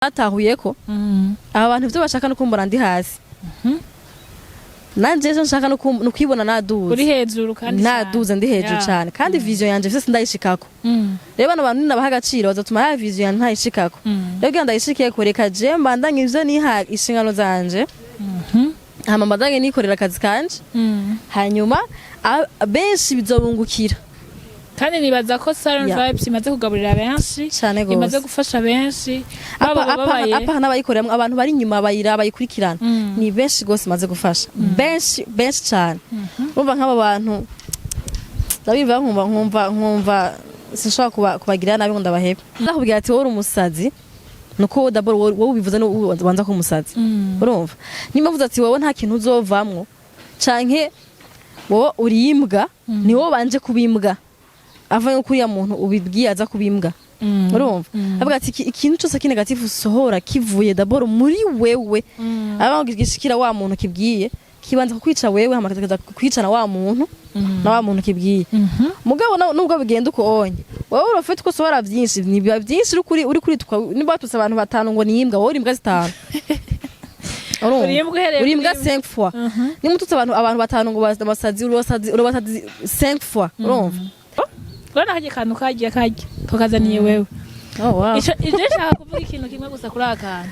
Batahuye ko aba bantu ivyo bashaka no kumbona ndi hasi, nanje ejo nshaka no kwibona naduze. Uri hejuru kandi cane. Naduze, ndi hejuru cane, kandi vision yanje vyose ndayishikako. Rero bano bantu ninabaha agaciro, bazotuma ya vision yanje ntayishikako. Rero kugira ndayishikeko, reka je mbandanye ivyo niha inshingano zanje, hama mbandanye nikorera akazi kanje, hanyuma benshi bizobungukira. Kandi nibaza ko Siren Vibes imaze kugaburira benshi, cane imaze gose. gufasha benshi baba apa babaye. Apa n'abayikoreramwo, abantu bari inyuma bayira bayikurikirana, ni benshi gose imaze gufasha, benshi benshi cane. Urumva nk'aba bantu ndabiva nkumva sinshobora kubagirira nabi ngo ndabahebe. Ndakubwira ati wowe uri umusazi, nuko wowe d'abord wowe ubivuze ni ubanza ko umusazi. Urumva nimba mvuze ati wowe nta kintu uzovamwo, canke wowe uri imbwa, ni wowe banje kuba imbwa ava nko kuriya muntu ubibwiye aza kuba imbwa. Urumva avuga ati ikintu cyose ki négatif usohora kivuye d'abord muri wewe, aba gishikira wa muntu kibwiye, kibanza kukwica wewe, hama kikaza kwicana wa muntu na wa muntu kibwiye. Mugabo nubwo bigenda uko onye, wowe urafite uko usohora byinshi, nibiba byinshi uri kuritwa. Niba watutse abantu batanu ngo ni imbwa, wowe uri imbwa zitanu. Urumva? Uri imbwa uhereye uri kuri imbwa imwe. 5 fois. Niba ututse abantu batanu ngo abasazi, uri abasazi 5 fois, urumva? Urabona karya kantu kagiye karya tukazaniye wewe. Oh wow. Ico ivyo nshaka kuvuga ikintu kimwe gusa kuri aka kantu.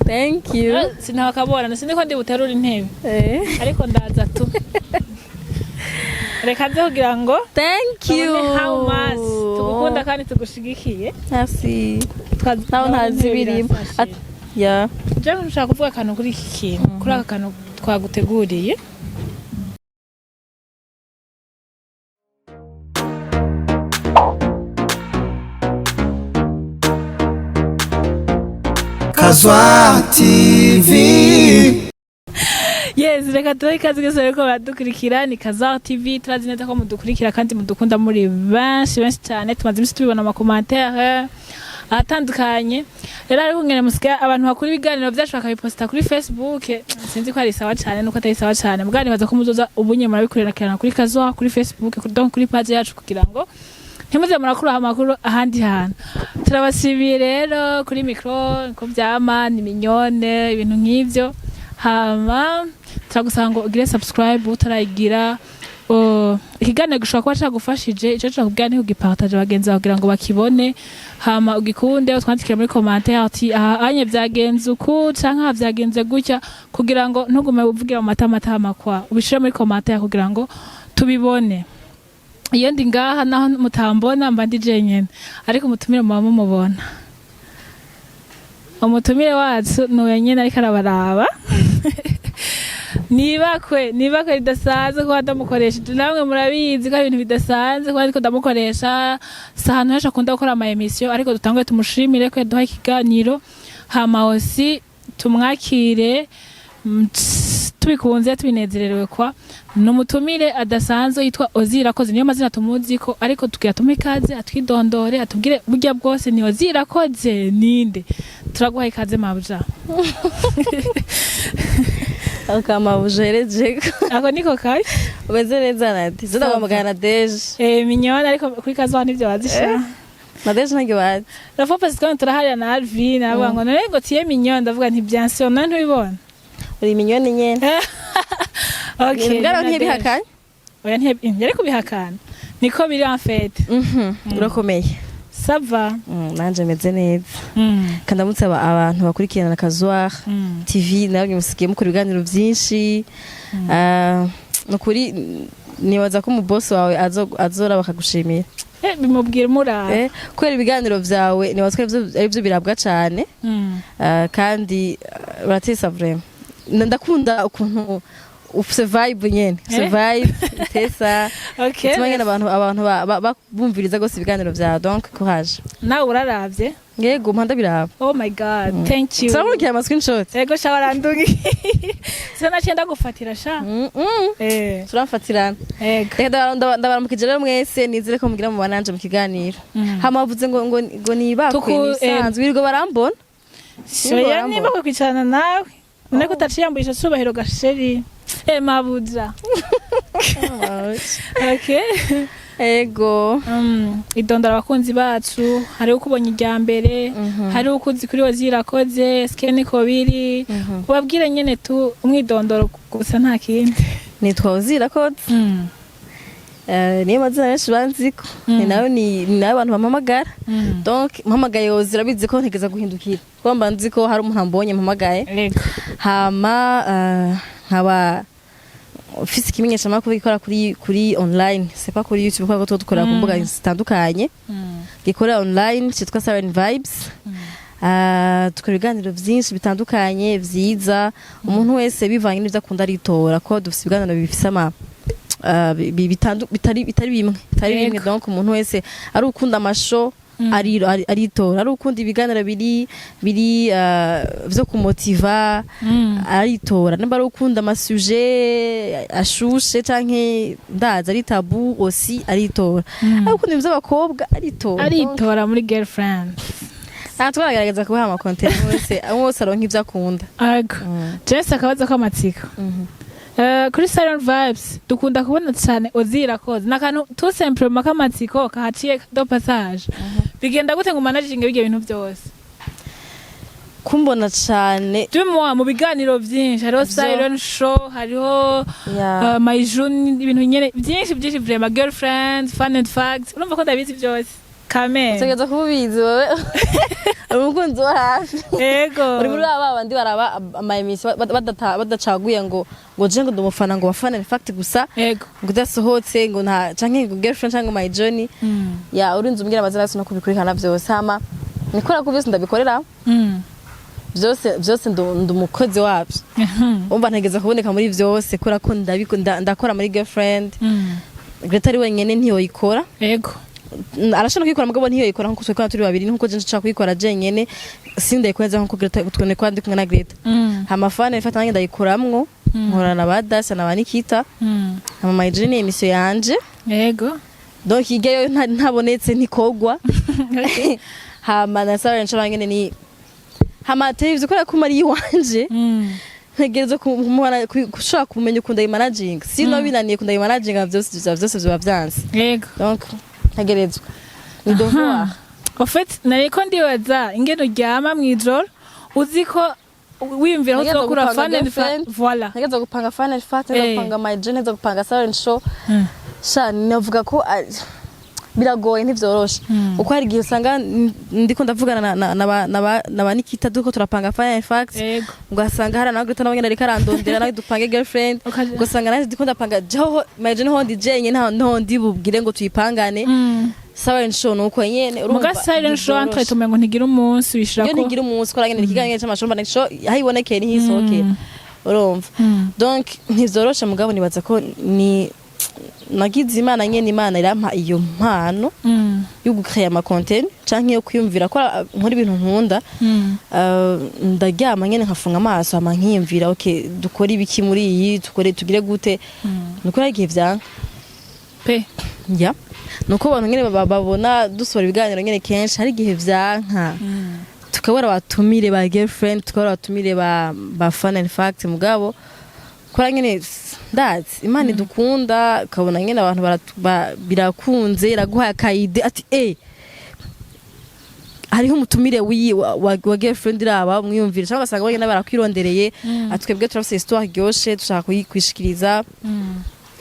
Thank you. Sinakabona, siniko ndi buterura intebe, ariko ndaza tu, reka nze kugira ngo Thank you. babone how much tugukunda kandi tugushigikiye. Merci. Nawe ntazi ibirimo. Ya. Je nshaka kuvuga akantu kuri iki kintu, kuri aka kantu twaguteguriye. Kazwa TV. Yes, reka tubahe ikaze mwese bariko baradukurikira. Ni Kazar TV. Turazi neza ko mudukurikira kandi mudukunda muri benshi benshi cyane. Tumaze iminsi tubibona ama commentaire atandukanye. Rero ariko ngene musigaye abantu bakora ibiganiro byacu bakabiposta kuri Facebook, sinzi ko ari sawa cyane nuko atari sawa cyane. Mugabo nibaza ko muzoza ubunye murabikurikirana kuri Kazar, kuri Facebook, donc kuri page yacu, kugira ngo ntimuze murakura amakuru ahandi hantu. Turabasibiye rero kuri micro ko vyama ni Mignone, ibintu nk'ivyo. Hama turagusaba ngo ugire subscribe utarayigira. Ikiganiro gishobora kuba cagufashije. Ico cakubwira ni kugipartage bagenzi bawe kugira ngo bakibone, hama ugikunde, utwandikire muri commentaire ati aha anye vyagenze uku canke aha vyagenze gutya, kugira ngo ntugume uvugira mu matamatama, kwa ubishire muri commentaire kugira ngo tubibone. Iyo ndi ngaha naho mutambona, mba ndi jenyene, ariko umutumire muba mumubona. Umutumire wacu ni uyo nyene ariko arabaraba. Nibakwe nibakwe ridasanzwe kuba ndamukoresheje. Namwe murabizi ko ari ibintu bidasanzwe kuba ariko ndamukoresha. Si ahantu henshi akunda gukora ama émission, ariko dutanguye tumushimire ko yaduhaye ikiganiro, hama aussi tumwakire tubikunze, tubinezererewe. Kwa ni umutumire adasanzwe yitwa Ozirakoze, niyo mazina tumuzi ko, ariko tugira tumuhe ikaze atwidondore, atubwire burya bwose ni Ozirakoze ninde. Turaguha ikaze, mabuja. Akamabujerejeko. Ako niko kabi. Umeze neza, Nadi? Zinaguhamagara Nadeje. Eh, Mignone, ariko kuri Kazuba nivyo bazisha. Nadeje ntabwo bazi. La fois passée quand turaharira na Alvin, aravuga ngo none ngo tiye Mignone, ndavuga nti bien sûr, none ntubibona? Uri Mignone nyene. Okay. Bwara ntibihakanye. Oya, ntiyari kubihakana, niko biri en fait. Urakomeye? Ça va. Nanje meze neza. Kandi ndamutse abantu bakurikirana Kazwar TV. Nawe musigaye mukora ibiganiro byinshi. Ah, ni ukuri nibaza ko umubosi wawe azora bakagushimira. Eh, bimubwira umuraba. Eh, kubera ibiganiro vyawe nibaza ko arivyo birabwa cane. Ah, kandi uratesa vraiment. Ndakunda ukuntu ufise vibe nyene, ufise vibe itesa, ituma nyene abantu bumviriza gose ibiganiro vyawe. Donc courage. Nawe uraravye? Yego, mpanda biraba. Oh my God, thank you. Turamurikira ama screenshot. Ego sha, warandungi sina naciye ndagufatira sha. Eh. Turamfatirana. Ego. Reka ndabaramukije rero mwese. Nizere ko mugira mu bananje mu kiganiro. Hama bavuze ngo nibakwe. Nisanzwe wirirwa barambona. Shoya. Barambona. Niba kwicarana nawe none ko utaciyambuye ico cubahiro gasheri, eh mabuja, okay. Ego. Idondora abakunzi bacu. Hariho ukubonye irya mbere, hariho ukuzi kuri Ozirakoze, eske niko biri? Ubabwire nyene tu umwidondoro gusa, nta kindi. Nitwa Ozirakoze. Niyo mazina benshi banziko, ni nayo ni nayo abantu bampamagara. Donc mpamagaye Ozira, bizi ko ntegeza guhindukira, kuko mba nzi ko hari umuntu ambonye mpamagaye. Hama nkaba ufise ikimenyeshamakuru gikora kuri online, c'est pas kuri YouTube, kuko tuba dukorera ku mbuga zitandukanye, gikorera online cyitwa Siren Vibes. Dukora ibiganiro vyinshi bitandukanye vyiza. Umuntu wese bivanye n'ivyo akunda aritora, ko dufise ibiganiro bifise ama bitari bimwe, bitari bimwe. Donc umuntu wese ari ukunda amasho aritora, ari ukunda ibiganiro biri vyo kumotiva aritora, nimba ari ukunda ama sujets ashushe canke ndaza ari tabou aussi aritora, ari ukunda ibintu vy'abakobwa aritora. Aritora muri girlfriend. Aha twaragerageza kubaha ama contenu, wese aronka ivyo akunda. Ego. Jese, akabazo k'amatsiko. Kuri Silent Vibes dukunda kubona cyane Ozirakoze, n'akantu tout simplement k'amatsiko kahaciye de passage: bigenda gute ngo managinge ibyo bintu byose? Kumbona cane? Du moins mu biganiro byinshi, hariho Vyo. Silent Show, hariho My June, ibintu nyene byinshi byinshi vraiment, girlfriend, fun and facts, urumva ko ndabizi byose kamere. Utegereza kuba ubizi wowe, uri umukunzi wo hafi. Ego. Uri muri ba bandi baraba ama émissions badacaguye ngo je ngo ndi umufana ngo wa fun and fact gusa, ngo udasohotse ngo nta, canke ngo girlfriend canke my journey. Ya, urinze umbwira amazina yose no kubikurikirana vyose. Hama nikora ko byose ndabikorera byose byose, ndi umukozi wabyo. Umva, ntegeza kuboneka muri byose kubera ko ndakora muri girlfriend. Greta ari wenyene ntiyoyikora. Arashobora kuyikora, mugabo ntiyoyikora nkuko twikora turi babiri, nkuko je nshobora kuyikora jenyene sindayikora neza nkuko Greta twone kwa ndi kumwe na Greta. Hama fun ifata nanjye ndayikoramwo, nkorana na ba Dasa na ba Nikita. Hama my journey, émission yanje. Donc hirya yo ntabonetse ntikogwa. Hama na Sarah nshobora nyene ni hama televiziyo, kubera ko mari iwanje, ntegereza gushobora kumenya ukuntu ndayimanaginga, sino binaniye kuntu ndayimanaginga vyose vyose vyoba vyanse. Donc ntegerezwa, ni devoir. En fait, nariko ndibaza ingene uryama mw'ijoro, uzi ko wiyumvira aho Ntegerezwa uzokura gupanga fun and girlfriend. Voilà. Ntegerezwa gupanga fun and fact, ntegerezwa gupanga my journey, ntegerezwa gupanga Siren Show. Sha, navuga ko biragoye, ntivyoroshe, kuko hari igihe usanga ndiko ndavugana na ba Nikita, turiko turapanga fun and facts, ugasanga hari nawe Greta nawe nyene ariko arandondera nawe dupange girlfriend, ugasanga nanjye ndiko ndapanga jeho my journey, ho ndi jenyene, ntaho ndi bubwire ngo tuyipangane. Siren Show nuko nyene, urumva. Muga Silent Show entre ntivyoroshe. tumengo ntigira umunsi Iyo wishirako. ntigira umunsi, kora nyene ikiganiro c'amashuri mbona show aho ibonekeye nihisohokera, urumva. Donc ntivyoroshe, mugabo nibaza ko ni nagize Imana nyene, Imana irampa iyo mpano yo gucréa ama content canke yo kwiyumvira ko nkora ibintu nkunda. Ndaryama nyene nkafunga amaso, hama nkiyumvira: okay, dukore ibiki muri iyi, dukore tugire gute? Nuko hari igihe vyanka. Pe. Ya, nuko abantu nyene babona dusohora ibiganiro nyene kenshi, hari igihe vyanka, tukabura abatumire ba girlfriend, tukabura abatumire ba fun and fact, mugabo kora nyene ndazi Imana idukunda, ukabona nyene abantu birakunze, iraguhaye aka idée ati: hariho umutumire wa girlfriend, iraba mwiyumvire, cyangwa ugasanga bonyene barakwirondereye ati: twebwe turafise histoire iryoshe dushaka kuyishikiriza,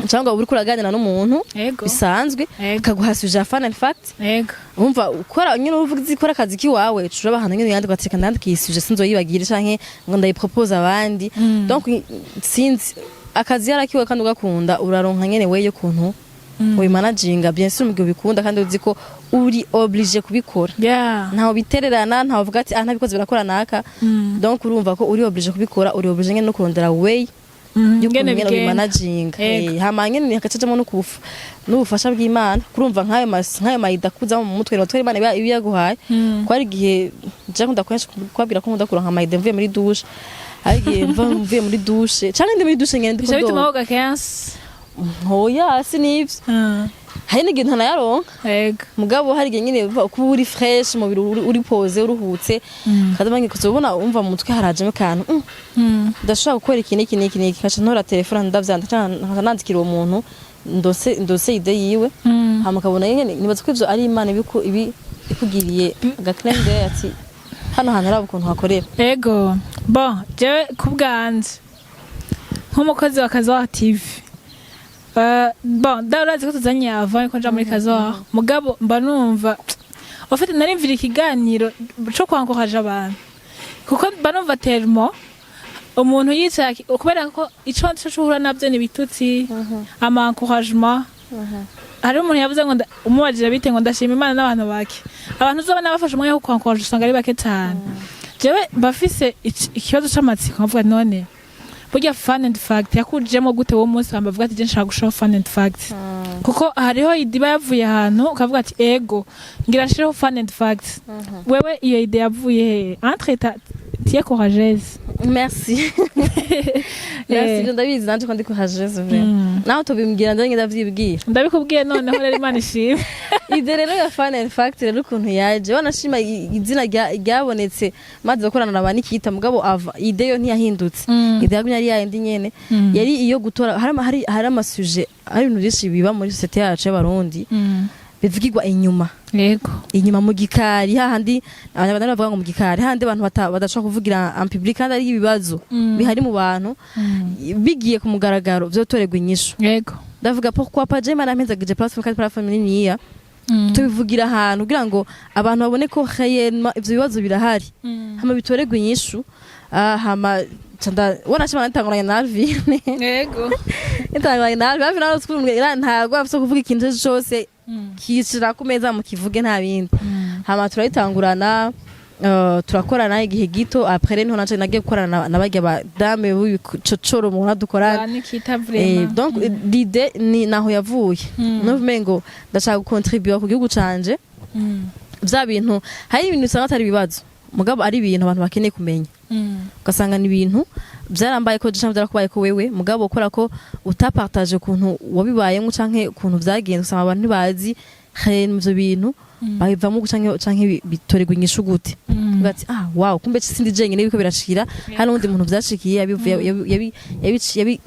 cyangwa uriko uraganira n'umuntu bisanzwe, akaguha sujet ya fun and fact. Umva, ukora nyine, uvuga ukora akazi kiwawe, curaba ahantu nyine yandika ati: ndandika iyi sujet sinzoyibagira, canke ngo ndayipropose abandi. Donc sinzi, akazi yarakiwe kandi ugakunda, uraronka nyene weyo ukuntu ubimanaginga, bien sûr, mu gihe ubikunda kandi uzi ko uri obligé kubikora. Ntaho bitererana, ntaho uvuga ati: ah, ntabikoze birakora naka. Donc urumva ko uri obligé kubikora, uri obligé nyene no kurondera way y'ukuntu ngene nyene bigenda. ubimanaginga. Hama nyene hakacajamwo no n'ubufasha bw'Imana, kurumva nk'ayo ma idées akuzamo mu mutwe, ni Imana iba yaguhaye. Ko hari igihe nja nkunda kenshi kubabwira ko nkunda kuronka ama idées mvuye muri douche, hari igihe mva mvuye muri douche canke ndi muri douche nyene ndiko Bica bituma ndoga. woga kenshi. Hoya, si nivyo. Hari n'igihe ntanayaronka. Mugabo hari igihe nyene kuba uri fresh, umubiri uri posé, uruhutse, kandi bangi kuzobona umva mu mutwe harajemo akantu, ndashobora gukora iki n'iki n'iki n'iki, nkaca ntora telefone ndavyandika canke nkaca nandikira uwo muntu. ndose idée yiwe, hama ukabona nyene, nibaza ko ivyo ari Imana ibi ikugiriye agaclin d'œil, ati hano hantu araba ukuntu hakorera. Ego, bon, jewe ku bwanje nk'umukozi wa Kazoa TV, bon, urazi ko tuzanye avant ko nja muri Kazoa, mugabo mba numva ufite narimvira ikiganiro co kwankoraje abantu, kuko mba numva tellement umuntu yicaye kubera ko ico nco uhura navyo ni ibitutsi, ama encouragement. Hariho umuntu yavuze ngo umubajije bite, ngo ndashima Imana n'abantu bake. Abantu uzobona bafashe umwanya wo kwankoraje usanga ari bake cyane. Jewe mbafise ikibazo c'amatsiko, nkavuga none burya Fun and Fact yakujemo gute? Wo munsi wamba avuga ati je nshaka gushiraho Fun and Fact, kuko hariho idée iba yavuye ahantu ukavuga ati ego, ngira nshireho Fun and Fact. Wewe iyo idée yavuye he? Entre ta tu es courageuse. Merci, merci. Ibyo ndabizi nanje ko ndi courageuse vraiment. Naho tubimbwira, ndanye ndavyibwira. Ndabikubwiye noneho rero, Imana ishimwe. Idée rero ya Fun and Fact rero ukuntu yaje, wanashima izina ryabonetse maze gukorana na ba Nikita, mugabo ava idée yo ntiyahindutse. Idée yagumye ari yayindi nyene, yari iyo gutora hari amasujets, hari ibintu byinshi biba muri société yacu y'Abarundi bivugirwa inyuma, inyuma mu gikari, hahandi Abanyarwanda bavuga ngo mu gikari, hahandi abantu badashobora kuvugira en public kandi ari ibibazo bihari mu bantu, bigiye ku mugaragaro vyotorerwa inyishu. Ndavuga pourquoi pas je Imana yampezagije platform, kandi platform niniya, tubivugira ahantu kugira ngo abantu babone ko réellement ivyo bibazo birahari, hama bitorerwe inyishu. Hama wanashima ntanguranye na Alvin. Ntanguranye na Alvin, Alvin nawe twumwe ntabwo afise kuvuga ikintu cyose, kicira ku meza mukivuge, nta bindi. Hama turayitangurana, turakorana igihe gito. Après rero niho nanje nagiye gukorana na barya ba dame b'ibicocoro mubona dukorana. Ba Nikita. Vraiment. Donc l'idée ni naho yavuye, no ngo ndashaka gucontribuer ku gihugu canje. Vya bintu, hari ibintu usanga atari ibibazo, mugabo ari ibintu abantu bakeneye kumenya, ugasanga ni ibintu byarambaye ko canke byarakubaye ko wewe, mugabo ukora ko utapartage ukuntu wabibayemo canke ukuntu vyagenze, usanga abantu ntibazi réellement ivyo bintu babivamo canke bitorerwa inyishu gute. Uvuga ati ah wow, kumbe sindi jenyine biriko birashikira, hari n'uwundi muntu vyashikiye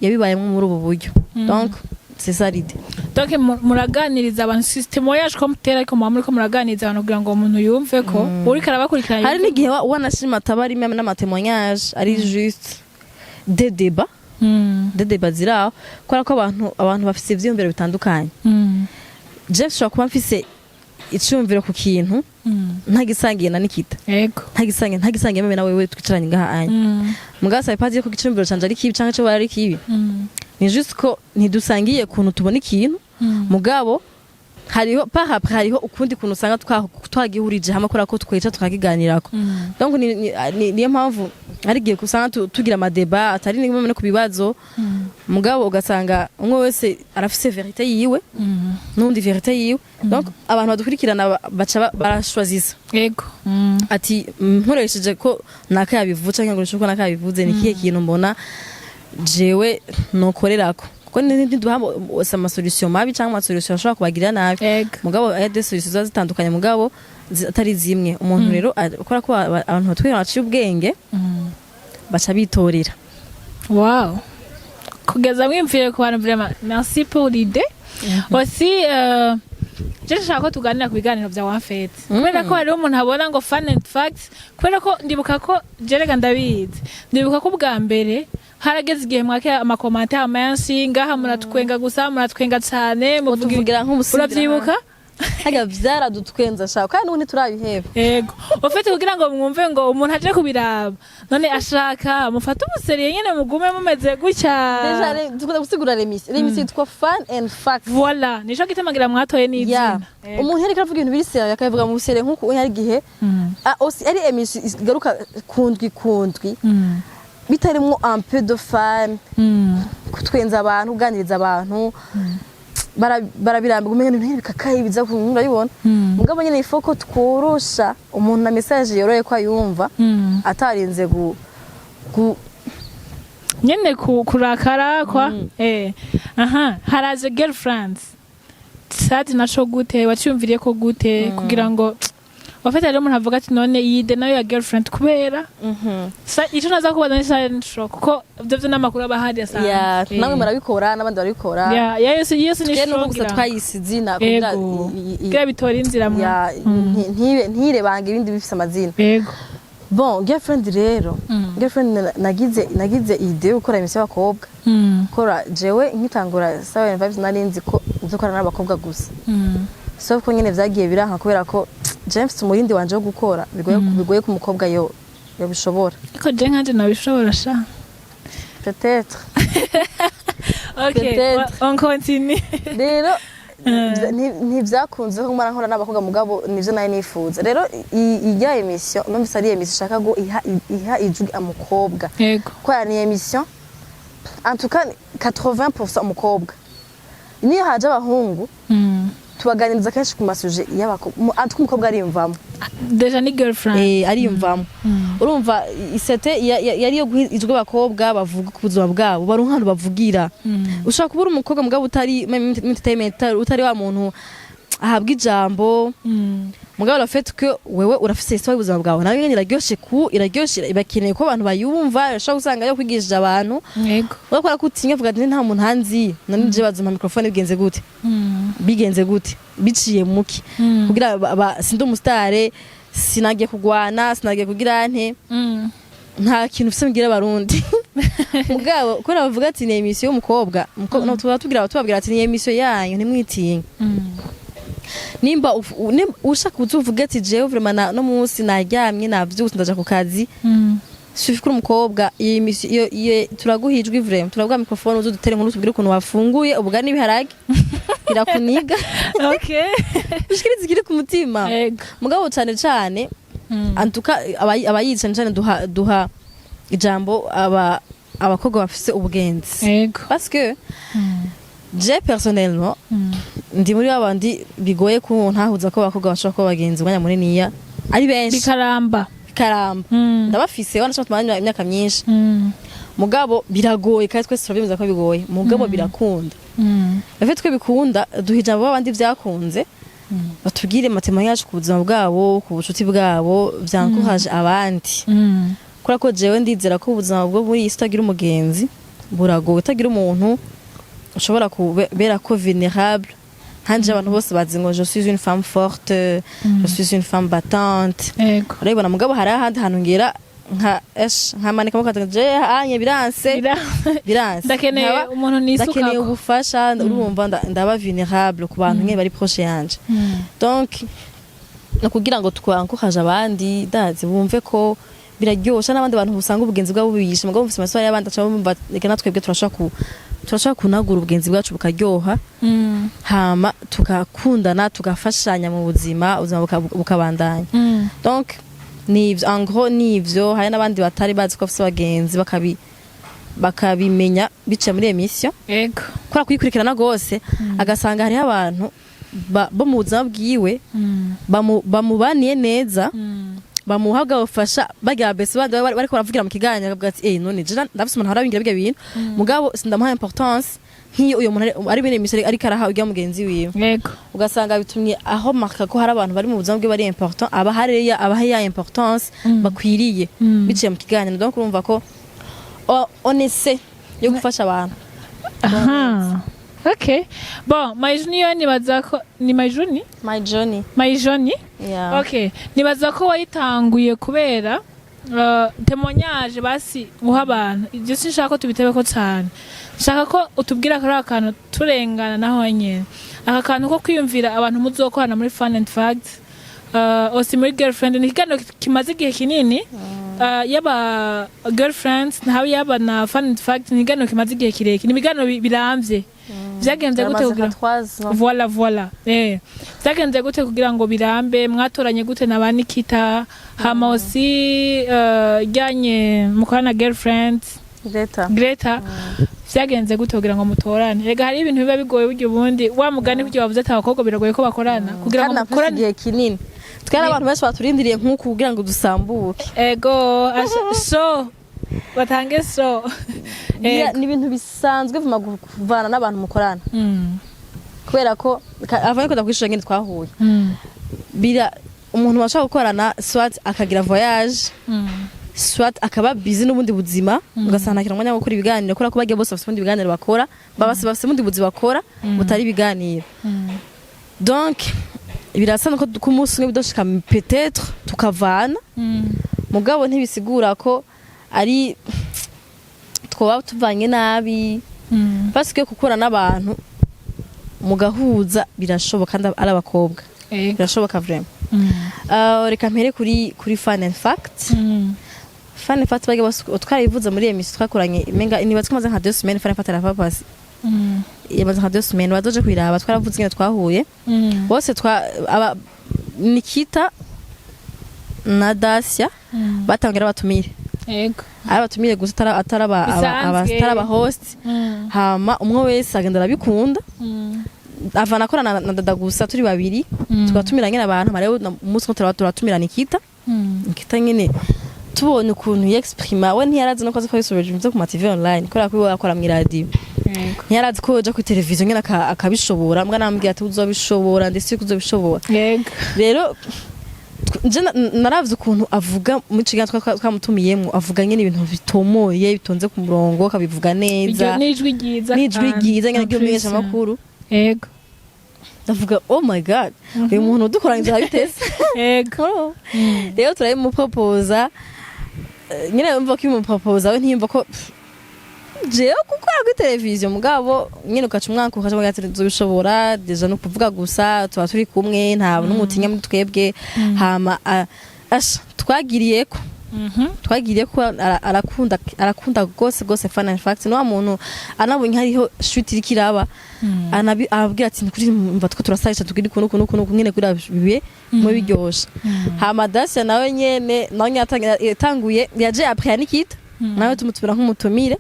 yabibayemwo muri ubu buryo. Donc c'est ça l'idée. Donc muraganiriza abantu, système yaje ko mutera, ariko muba muriko muraganiriza abantu kugira ngo umuntu yumve ko uriko arabakurikirana Hari yumve. n'igihe wanashima ataba ari n'amatémoignage, ari juste des débats, des débats ziri aho, kubera ko abantu bafise ivyiyumviro bitandukanye. Jeff ushobora kuba mfise iciyumviro ku kintu ntagisangiye na Nikita, ntagisangiye même na wewe twicaranye ngaha anya. Mugabo ça veut pas dire ko iciyumviro canje ari kibi canke cyo ari kibi, ni juste ko ntidusangiye ukuntu tubona ikintu. Mugabo hariho par après hariho ukundi kuntu usanga twagihurije hamwe kubera ko twica tukakiganirako. Donc niyo mpamvu hari igihe usanga tugira amadébats atari nimwe no ku bibazo, mugabo ugasanga umwe wese arafise vérité yiwe, n'undi vérité yiwe. Donc abantu badukurikirana baca barashwazisa ati nkoresheje ko naka yabivuze canke nkoresheje ko naka yabivuze, ni kihe kintu mbona jewe nokorerako? Kuko ntiduha bose amasolution mabi canke amasolution ashobora kubagirira nabi. Mugabo aya des solutions ziba zitandukanye, mugabo atari zimwe. Umuntu rero ukora ko abantu batwira baciye ubwenge, baca bitorera. Wow, kugeza mwimvire ku bantu, vraiment merci pour l'idée aussi. Je nshaka ko tuganira ku biganiro bya en fait, kubera ko hariho umuntu abona ngo Fun and Facts, kubera ko ndibuka ko jerega ndabizi, ndibuka ko ubwa mbere harageze igihe mwake amacommentaires menshi ngaha, muratwenga gusa, muratwenga cyane, muvuga tuvugira nk'umusinzi. Urabyibuka? Harya vyaradutwenza shaka, kandi n'ubu ntiturabiheba. Yego, ufite kugira ngo mwumve ngo umuntu aje kubiraba none ashaka mufate umusérieux nyene, mugume mumeze gutya. Déjà dukunda gusigura l'émission yitwa Fun and Facts. Voilà, nico gituma ngira mwatoye n'izina. Umuntu yariko aravuga ibintu biri sérieux akabivuga mu sérieux nk'uko hari igihe aussi ari émission igaruka kundwi kundwi, bitarimwo un peu de fun, kutwenza abantu, kuganiriza abantu, barabirambirwa, umenga ni ibintu bikakaye biza urabibona. Mugabo nyene il faut ko tworosha umuntu na message yoroye ko ayumva, atarinze gu Nyene kurakara kwa aha haraje girlfriends sadi naco gute, waciyumviriye ko gute kugira ngo Wafata rero umuntu avuga ati none iyi idée nayo ya girlfriend kubera ico naza kubaza ni silent show, kuko ivyo vyo n'amakuru aba ahari asanzwe. Ya, namwe murabikora, n'abandi barabikora. Ya, yose ni Twe nuko show gusa ngira ngo. twayise izina kugira Kugira bitora inzira mu ya, ntirebange ibindi bifise amazina. Bon, girlfriend rero, girlfriend nagize idée yo gukora émission y'abakobwa. Gukora jewe nkitangura Seven Vibes nari nzi ko nzokora n'abakobwa gusa, sauf ko nyene vyagiye biranka kubera ko je mfise umurindi wanje wo gukora, bigoye ko umukobwa yo yobishobora. Ariko je nkanje nabishobora sha. Peut-être. Okay. Peut-être. On continue. Rero ntivyakunze ko mara nkora n'abakobwa, mugabo nivyo nari nifuza. Rero irya émission numvise ari émission ishaka ngo iha ijwi umukobwa, kubera ni émission en tout cas 80% umukobwa. Niyo haje abahungu, tubaganiriza kenshi ku ma sujets y'abakobwa. En tout cas umukobwa ariyumvamo. Déjà ni girlfriend. Eh, ariyumvamo. Urumva isete yari yo guha ijwi abakobwa bavuga ku buzima bwabo, baronka ahantu bavugira. Ushobora kuba uri umukobwa mugabo utari muri entertainment, utari wa muntu ahabwa ijambo, mugabo le fait que wewe urafise histoire y'ubuzima bwawe nawe nyene iraryoshe, ku iraryoshe, bakeneye ko abantu bayumva. Urashobora gusanga yo kwigishije abantu, urakora ko utinya, uvuga ati nta muntu hanzi none je bazumpa microphone bigenze gute, bigenze gute, biciye muki, kugira sindi umu star, sinagiye kugwana, sinagiye kugira nte, nta kintu ufise mbwira abarundi. Mugabo kubera bavuga ati ni émission y'umukobwa, no, tuba tubwira, tubabwira ati ni émission yanyu, ntimwitinye. Nimba ushaka uzuvuga ati jewe vraiment no munsi naryamye navyutse ndaja ku kazi, suffit kuri umukobwa, iyi émission iyo turaguha ijwi vraiment, turaguha microphone, uzudutere inkuru, tubwire ukuntu wafunguye ubugari n'ibiharage birakuniga, ushikirize ikiri ku mutima. Mugabo cane cane, antuka abayizi cane cane, duha ijambo abakobwa bafise ubugenzi, parce que je personnellement ndi muri babandi bigoye ko ntahuza ko abakobwa bashobora kuba abagenzi umwanya muniniya ari benshi bikaramba. Bikaramba. Ndabafise, wanashobora tumaranye imyaka myinshi, mugabo biragoye, kandi twese turabyemeza ko bigoye, mugabo birakunda. Efe twe bikunda, duha ijambo babandi vyakunze, batubwire matema yacu ku buzima bwabo, ku bucuti bwabo, vyankuhaje abandi, kubera ko jewe ndizera ko ubuzima bwo muri iyi si utagira umugenzi buragoye, utagira umuntu ushobora kubera ko vulnérable. Hanje abantu bose bazi ngo je suis une femme forte, je suis une femme battante, urabibona. Mugabo hari ahandi hantu ngera nka esh nkamanika amaboko, je anye biranse, biranse. Ndakeneye umuntu ndakeneye nisukako. ubufasha. Urumva ndaba vulnérable ku bantu nke bari proche yanje. Donc no kugira ngo twankuhaje abandi, ndazi bumve ko biraryosha n'abandi bantu usanga ubugenzi bwabo bubishe, mugabo bufise amasaha y'abandi aca bumva reka natwebwe turashobora kunagura ubugenzi bwacu bukaryoha, hama tukakundana, tugafashanya mu buzima, ubuzima bukabandanya. Donc nivyo, en gros nivyo. Hari n'abandi batari bazi ko bafise abagenzi, bakabimenya biciye muri émission, kubera kuyikurikirana gose, agasanga hariho abantu bo mu buzima bwiwe bamubaniye neza, bamuha bwa bufasha bagira bese bandi bariko baravugira mu kiganiro, akavuga ati eh none je ndafise umuntu arabingira bijya bintu, mugabo sindamuha importance nk'iyo uyo muntu ari bene émission ariko araha urya mugenzi wiwe. Ugasanga bitumye aho marka ko hari abantu bari mu buzima bwe bari important, aba hariya abaha ya importance bakwiriye biciye mu kiganiro. Donc urumva ko on essaie yo gufasha abantu. Aha. Okay. Bon, My Junior, nibaza ko ni My Juni? My Journey. My Journey? Yeah. Okay. Nibaza ko wayitanguye kubera témoignage basi uha abantu. Ibyo sinshaka ko tubitebeko cyane. Nshaka ko utubwira kuri aka kantu turengana naho nyene. Aka kantu ko kwiyumvira abantu muzokorana muri Fun and Fact. Aussi muri girlfriend, ni ikiganiro kimaze igihe kinini. Yaba girlfriends nawe, yaba na Fun and Fact, ni ikiganiro kimaze igihe kirekire, ni ibiganiro biramvye. Vyagenze gute Byamaze kugira nka 3 ans. Voilà, vyagenze gute kugira ngo birambe? Mwatoranye gute na ba Nikita, hama aussi ijyanye mukorana na girlfriend Greta. Greta, vyagenze gute kugira ngo mutorane? Rega hari ibintu biba bigoye burya, ubundi wa mugani kugira bavuze ati abakobwa biragoye ko bakorana kugira ngo Kandi nafashe mukorane igihe kinini, twari abantu benshi baturindiriye nk'uku kugira ngo dusambuke. Ego so batange so. Ni ibintu bisanzwe vuma kuvana n'abantu mukorana, kubera ko avant yuko ndakwishura ngene twahuye, bira Umuntu bashaka gukorana, soit akagira voyage, soit akaba busy n'ubundi buzima, ugasanga ntakira umwanya wo gukora ibiganiro, kubera ko bagiye bose bafite ubundi biganiro bakora, baba bafite ubundi buzi bakora butari ibiganiro. Donc birasa nuko ku munsi umwe bidoshika, peut-être tukavana, mugabo ntibisigura ko ari twoba tuvanye nabi, parce que gukora n'abantu mugahuza birashoboka, kandi ari abakobwa birashoboka vraiment. Reka mpere kuri fun and fact. Fun and fact, bage bose twarabivuze muri émission twakoranye, imenga niba twamaze nka 2 semaines. Fun and fact arava pasi, yamaze nka 2 semaines, bazoje kwiraba. Twaravuze ingene twahuye bose, twa aba Nikita na Dacia batangira batumire, ari abatumire gusa, atari Bisanzwe. atari aba host. Hama umwe wese agenda arabikunda, avana akorana na Dada gusa, turi babiri, tugatumira nyine abantu. Hama rero umunsi umwe turatumira Nikita. Nikita nyine tubonye ukuntu yexprima, we ntiyarazi no ko azi ko yisobeje ibintu vyo ku ma TV online, kubera ko iwe akora mw'iradiyo, ntiyarazi ko yoja kuri televiziyo nyine akabishobora. Mbwa namubwira ati: "Uzobishobora, ndetse ko uzobishobora." Rero nje naravye ukuntu avuga muri ico kiganiro twamutumiyemwo, avuga nyine ibintu bitomoye, bitonze ku murongo, akabivuga neza. Iryo n'ijwi ryiza. N'ijwi kandi. ryiza nyine En plus, ry'umumenyeshamakuru. Ndavuga: "Oh my God, uyu muntu udukoranyije arabitese." Rero turabimupropoza. Nyine yumva ko ibimupropoza, we ntiyumva ko jewe gukora kuri televiziyo, mugabo nyine ukaca umwaka, ukaca uvuga ati: "Nzobishobora." Déjà no kuvuga gusa tuba turi kumwe, nta n'umutinya muri twebwe. Hama asha twagiriyeko, twagiriye ko arakunda, arakunda gose gose fun and fact. Ni wa muntu anabonye hariho shoot iriko iraba, arabwira ati: "Kuri mva two turasarisha, tugira ukuntu ukuntu ukuntu nyene kuri bibe mu biryoshe." Hama Dacia nawe nyene, nawe nyene yatanguye, yaje après ya Nikita, nawe tumutumira nk'umutumire,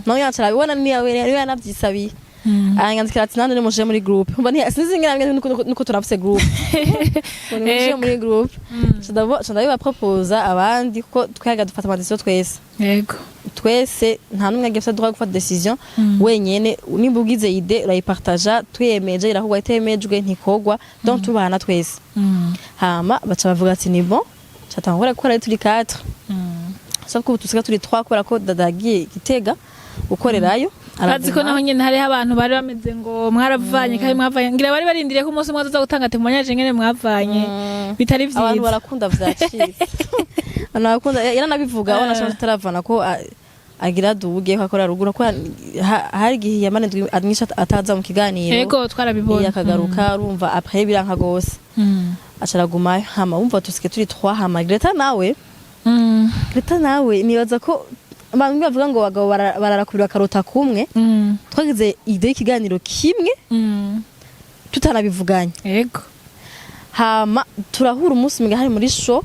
nawe nyene acarabibona, niwe niwe yanavyisabiye, aranyandikira ati: "Nande nimuje muri groupe." Umva, sinzi ingene nuko turafise groupe, ngo nimuje muri groupe. Ca ndabibaproposa abandi, kuko twihaga dufata ama décision twese. Twese, nta n'umwe agifite droit gufata décision wenyene. Nimba ugize idée, urayipartaja, twiyemeje irahubwa, itemejwe ntikogwa. Donc tubana twese. Hama baca bavuga ati: "Ni bon." Catangura gukora turi 4, sauf ko ubu tusiga turi 3, kubera ko Dada yagiye Gitega gukorerayo. Bazi ko Araguma. naho nyene hariho abantu bari bameze ngo mwaravanye, kandi mwavanye, ngira bari barindiriye ko umunsi umwe azoza gutanga témoignage ngene mwavanye, bitari Abantu vyiza. barakunda vyacitse, abantu barakunda. Yaranabivuga, abona ashobora tutaravana ko agira duge ko akora ruguru, ko hari igihe yamara indwi myinshi ataza mu kiganiro. Yego, twarabibonye. Akagaruka, urumva après biranka gose, aca aragumayo. Hama wumva tusike turi 3. Hama Greta nawe, Greta nawe nibaza ko abantu bavuga ngo abagabo bararakubira bakarota kumwe. Twagize idée y'ikiganiro kimwe, tutanabivuganye. Hama turahura umunsi umwe hari muri show,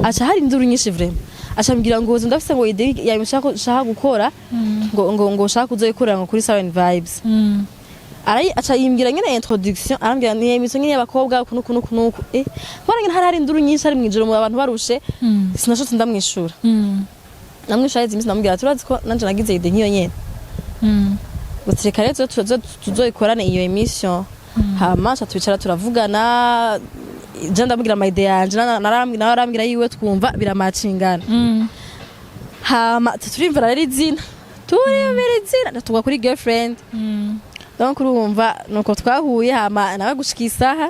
aca hari induru nyinshi vraiment, aca ambwira ngo: "Ndafise ngo idée yawe nshaka gukora, ngo nshaka kuzoyikorera ngo kuri Siren Vibes." Arayi aca yimbwira nyene introduction, arambwira ni émission nyene y'abakobwa kuno kuno kuno. Mbona nyene hari induru nyinshi, hari mwijoro mu abantu barushe, sinashotse ndamwishura. Namwishura izi minsi, ndamubwira: "Turazi ko nanje nagize idée nk'iyo nyene." Gusa reka rero tuzoyikorane iyo émission. Hama aca twicara turavugana, je ndamubwira ama idée yanje, nawe arambwira yiwe, twumva biramacingana. Hama turiyumvira rero izina, turiyumvira izina, tugwa kuri girlfriend. Donc urumva nuko twahuye. Hama nawe gushika isaha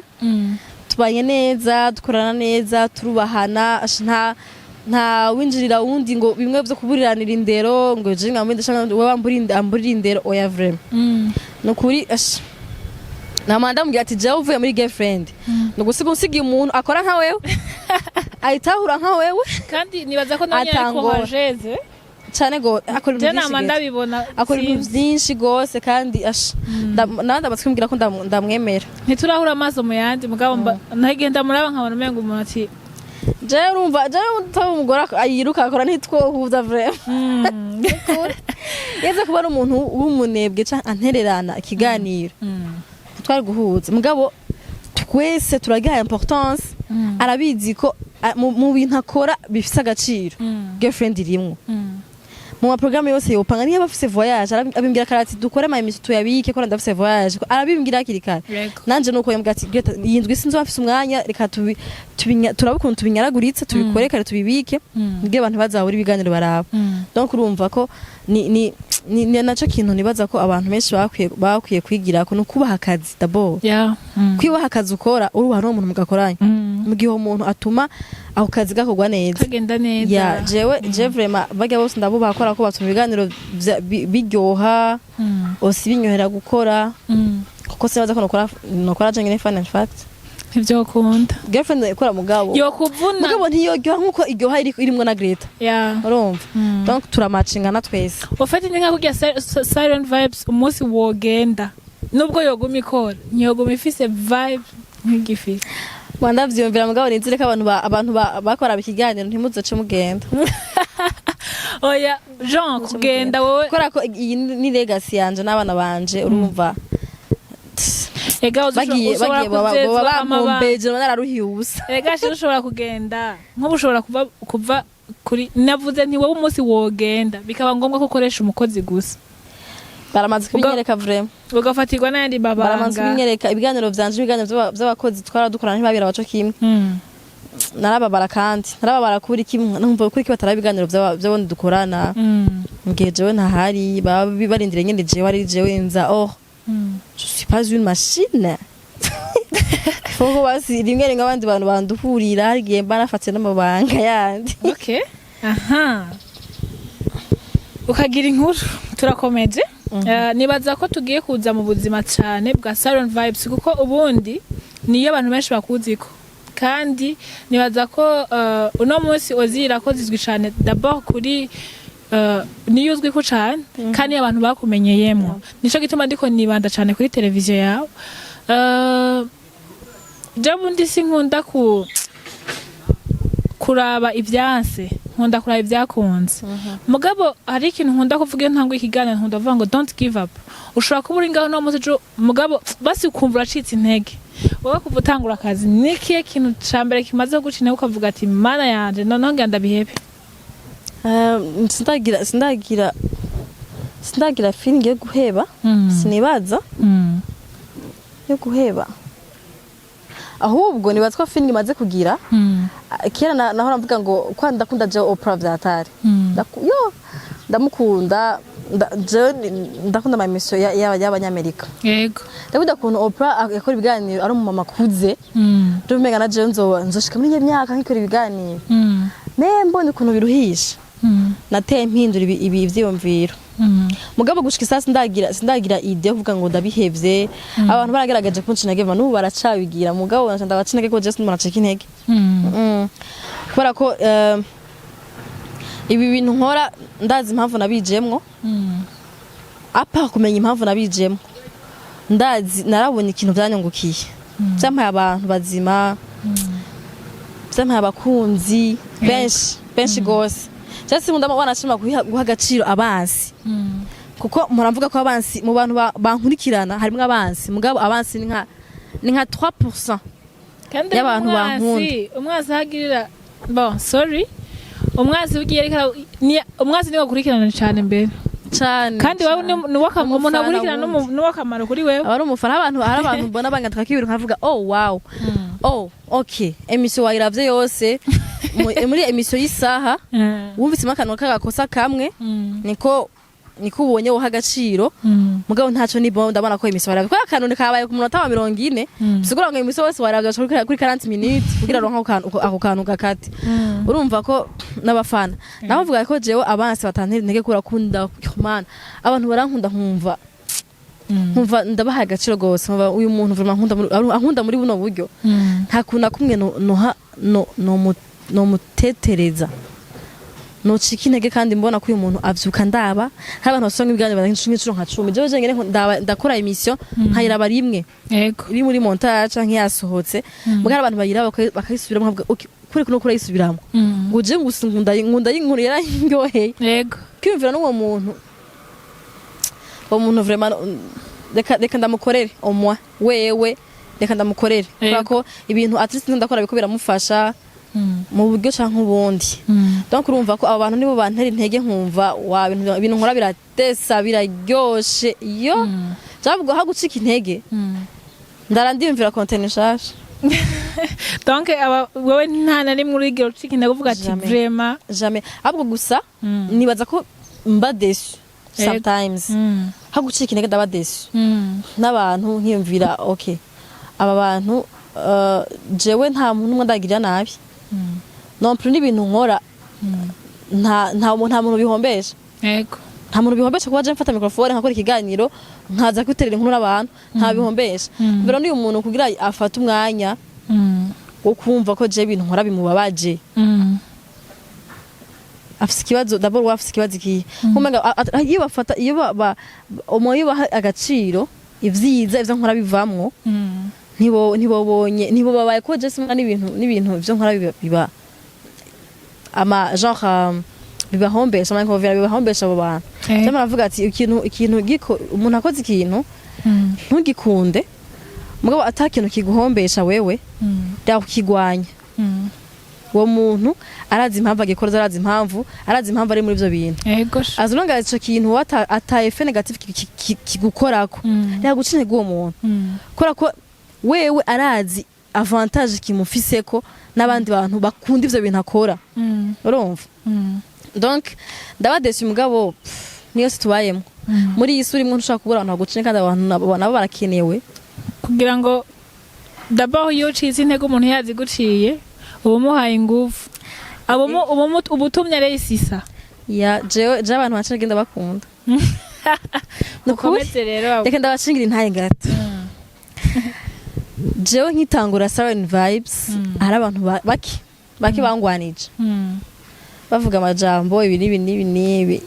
tubanye neza, dukorana neza, turubahana. Nta winjirira wundi ngo bimwe vyo kuburiranira indero, ngo je ngamwende canke wewe amburira indero, oya vraiment. Nukuri nama ndamubwira ati: "Jewe uvuye muri girlfriend, nugusiga usigiye umuntu akora nka wewe, ayitahura nka wewe." Kandi nibaza ko nawe nyene ariko Atangora. hajeze. Cane go, akora Je ibintu nama vyinshi gete. ndabibona. Akora ibintu Sinzi. vyinshi gose, kandi nawe ndamaze kumubwira ko ndamwemera. Ntiturahura amaso mu yandi, mugabo ntagenda muraba nkabona umenga umuntu ati Jewe urumva, jewe utaba umugore yiruka akora, ntitwohuza vraiment. Yeze kubona umuntu w'umunebwe canke antererana ikiganiro, twari guhuza. Mugabo twese turagiha importance, arabizi ko mu bintu akora bifise agaciro girlfriend irimwo. Mu maprogrammes yose yopanga, niyo bafise voyage, abimbwira kare ati: "Dukore ama émission tuyabike ko ndafise voyage." Arabimbwira hakiri kare. Nanje nuko yambwira ati: "Greta, iyi ndwi sinzoba mfise umwanya, reka turabe ukuntu tubinyaraguritse, tubikore kare, tubibike kugira abantu bazabura ibiganiro baraba." Donc urumva ko ni naco kintu nibaza ko abantu benshi bakwiye kwigirako, ni ukubaha akazi d'abord. Kwibaha akazi ukora, urubaha n'uwo muntu mugakoranye, mu gihe uwo muntu atuma ako kazi gakorwa neza, kagenda neza. Ya, jewe je vraiment barya bose ndabubaha, kubera ko batuma ibiganiro biryoha, osi binyohera gukora, kuko sinibaza ko nokora je nyene Fun and Fact. Ntivyokunda. Girlfriend ikora, mugabo yokuvuna. Mugabo ntiyoryoha nkuko iryoha irimwo na Greta. Urumva, donc turamacingana twese. Ufite ni nka kurya Siren Vibes, umunsi wogenda, nubwo yoguma ikora, ntiyoguma ifise vibe nk'igifise. Mwa ndavyiyumvira, mugabo nizere ko abantu bakora ikiganiro ntimuzoce mugenda. Oya Jean, kugenda wowe. Kubera ko iyi ni legacy yanje n'abana banje, urumva. Ega Bagiye ushobora bagiye baba kuzezwa baba amabanga. bampombeje, nararuhiye ubusa. Ega shira, ushobora kugenda nk'ubu, ushobora kuva kuri, navuze nti wowe umunsi wogenda bikaba ngombwa ko ukoresha umukozi gusa. Baramaze kubinyereka vraiment. Ugafatirwa n'ayandi Baramaze mabanga. kubinyereka ibiganiro vyanje, ibiganiro vy'abakozi twara dukorana ntibabira baco kimwe. Narababara, kandi narababara kuri kimwe, numva kuri ki batara ibiganiro vy'abundi dukorana mu gihe jewe ntahari, baba barindiriye nyene jewe ari jewe nza. Oh, je suis pas une machine. Faut ko basi rimwe rimwe abandi bantu banduhurira, hari igihe mba nafatiye n'amabanga yandi. Okay, aha ukagira inkuru. Turakomeje. Nibaza ko tugiye kuza mu buzima cyane bwa Siren Vibes, kuko ubundi niyo abantu benshi bakuziko, kandi nibaza ko uno munsi ozira ko zizwi cyane d'abord kuri niyo uzwi ko cyane, kandi abantu bakumenyeyemo. Nico gituma ndiko nibanda cyane kuri televiziyo yawe. Je bundi sinkunda ku kuraba ibyanse, nkunda kuraba ibyakunze. Mugabo hari ikintu nkunda kuvuga iyo ntangwa ikiganiro, nkunda kuvuga ngo "Don't give up." Ushobora kuba uri ngaho no munsi ejo, mugabo basi ukumva uracitse intege. Wowe kuva utangura akazi, ni ikihe kintu ca mbere kimaze kuguca intege, ukavuga ati: "Mana yanje, noneho ngira ndabihebe"? Sindagira feeling yo guheba, sinibaza yo guheba. Ahubwo nibaza ko feeling imaze kugira, kera nahora mvuga ngo kwa ndakunda jewe Oprah vyatari. Yo ndamukunda, jewe ndakunda ama émission y'abanyamerika. Ndakunda ukuntu Oprah yakora ibiganiro ari umumama akuze. Ndumva umenga na jewe nzoshika muri iyo myaka nkikora ibiganiro. Mais mbonye ukuntu biruhisha, nateye mpindura ibi vyiyumviro. Mugabo gushika isasi sindagira idée yo kuvuga ngo ndabihevye. Abantu baragaragaje kunca intege, n'ubu baracabigira, mugabo naca ndabaca intege ko jewe sinzi intege. Kubera ko ibi bintu nkora ndazi impamvu nabijemwo. Apa kumenya impamvu nabijemwo, ndazi narabonye ikintu vyanyungukiye, vyampaye abantu bazima, vyampaye abakunzi benshi benshi gose. Cyangwa se nkunda wanashima guha agaciro abansi, kuko mpora mvuga ko abansi mu bantu bankurikirana harimwo abansi, mugabo abansi ni nka 3% Kandi y'abantu. Umwansi, umwansi ahagirira, bon, sorry, umwansi ugiye ariko umwansi niwe akurikirana cyane mbere. Cane. Kandi wowe Cane. ni umuntu Umufana akurikirana wundi. ni uw'akamaro kuri wewe. Aba ari umufana. Abantu, hari abantu mbona bangandika ibintu nkavuga: "Oh wow, oh okay, émission wayiravye yose." Muri émission y'isaha wumvisemo akantu k'agakosa kamwe, niko ubonye woha agaciro. Mugabo ntaco, ni bon, ndabona ko émission wayiravye kubera akantu kabaye ku munota wa 40, bisigura ngo émission wose wayiravye kuri 40 minutes kugira ronke ako kantu gakate. Urumva ko n'abafana naho mvuga ko jewe abansi batantera intege, kubera kunda mana abantu barankunda, nkumva ndabahaye agaciro gose, nkumva uyu muntu vraiment ankunda muri buno buryo, nta kuntu na kumwe no noha no no nomutetereza, nocika intege. Kandi mbona ko uyu muntu avyuka ndaba, hari abantu basanga ibiganiro nk'inshuro nka 10. Jewe jenyene ndaba ndakora émission nkayiraba rimwe iri muri montage canke yasohotse, mugabo hari abantu bayiraba bakayisubiramwo, nkavuga: "Okay, kuri kuno kurayisubiramwo." Ngo je ngusa nkunda inkuru yarandyoheye. Kwiyumvira n'uwo muntu, uwo muntu vraiment, reka ndamukorere au moins wewe, reka ndamukorere kubera ko ibintu at least ndakora biko biramufasha. Mu buryo canke ubundi. Donc urumva ko abo bantu nibo bantera intege, nkumva wa ibintu nkora biratesa, biraryoshe. Iyo javuga aho gucika intege, ndara ndiyumvira contenu nshasha. Donc aba wewe nta na rimwe urigera ucika intege uvuga ati Jamais. Vraiment? Jamais. Ahubwo gusa nibaza ko mba déçu sometimes. Aho gucika intege, ndaba déçu n'abantu, nkiyumvira: okay, aba bantu, jewe nta muntu n'umwe ndagirira nabi non plus, n'ibintu nkora nta muntu bihombesha. Nta muntu bihombesha kuba je mfata microphone nkakora ikiganiro, nkaza kwiterera inkuru n'abantu, nta bihombesha. Mbere n'uyu muntu kugira afate umwanya wo kumva ko je ibintu nkora bimubabaje, afise ikibazo d'abord. We afise ikibazo ikihe? Nkumenga iyo bafata, iyo umuntu iyo baha agaciro ivyiza ivyo nkora bivamwo, ntibobonye, ntibobabaye ko je simba n'ibintu ivyo nkora biba ama genre bibahombesha, ama inconvénients bibahombesha abo bantu. Cyangwa baravuga ati ikintu giko umuntu akoze ikintu ntugikunde, mugabo ata kintu kiguhombesha wewe, yakukigwanya. Uwo muntu arazi impamvu agikora, arazi impamvu ari muri ivyo bintu. Ego sha. As long as ico kintu wowe ata effet négatif kigukorako, yaguca intege uwo muntu, kubera ko wewe arazi avantage kimufiseko n'abandi bantu bakunda ivyo bintu akora. Urumva? Donc ndaba déçu, mugabo pff, niyo si tubayemo. Muri iyi si urimo ntushobora kubura abantu baguca intege, kandi abantu nabo barakenewe. Kugira ngo d'abord iyo ucitse intege, umuntu yaziguciye, uba umuhaye ingufu, uba utumye aresisa. Ya, jewe abantu baca intege ndabakunda. Ni ukuri. Ukomeze rero. Reka ndabashingira intaye gato. Jewe nkitangura Siren Vibes, hari abantu bake bake bangwanije, bavuga amajambo ibi n'ibi n'ibi n'ibi.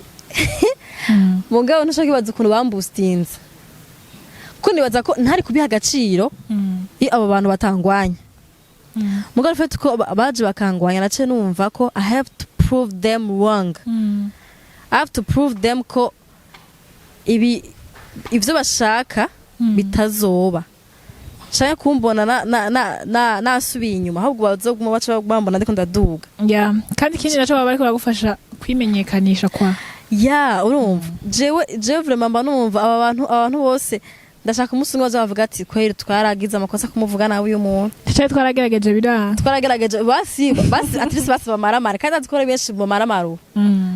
Mugabo ntushobora kwibaza ukuntu bambustinze, kuko nibaza ko ntari kubiha agaciro iyo abo bantu batangwanya. Mugabo ufite ko baje bakangwanya, nace numva ko I have to prove them wrong. I have to prove them ko ibi ivyo bashaka bitazoba, canke kumbona na nasubiye inyuma, ahubwo bazoguma baca bambona ndiko ndaduga. Ya, kandi ikindi naco baba bariko baragufasha kwimenyekanisha kwa Ya, urumva, jewe vraiment mba numva aba bantu bose ndashaka umunsi umwe bazabavuga ati: "Kweri twaragize amakosa kumuvuga nabi uyu muntu." Tucaye twaragerageje biranga. Twaragerageje, basi at least basi bamaramara, kandi azi ko ari benshi bamaramara ubu.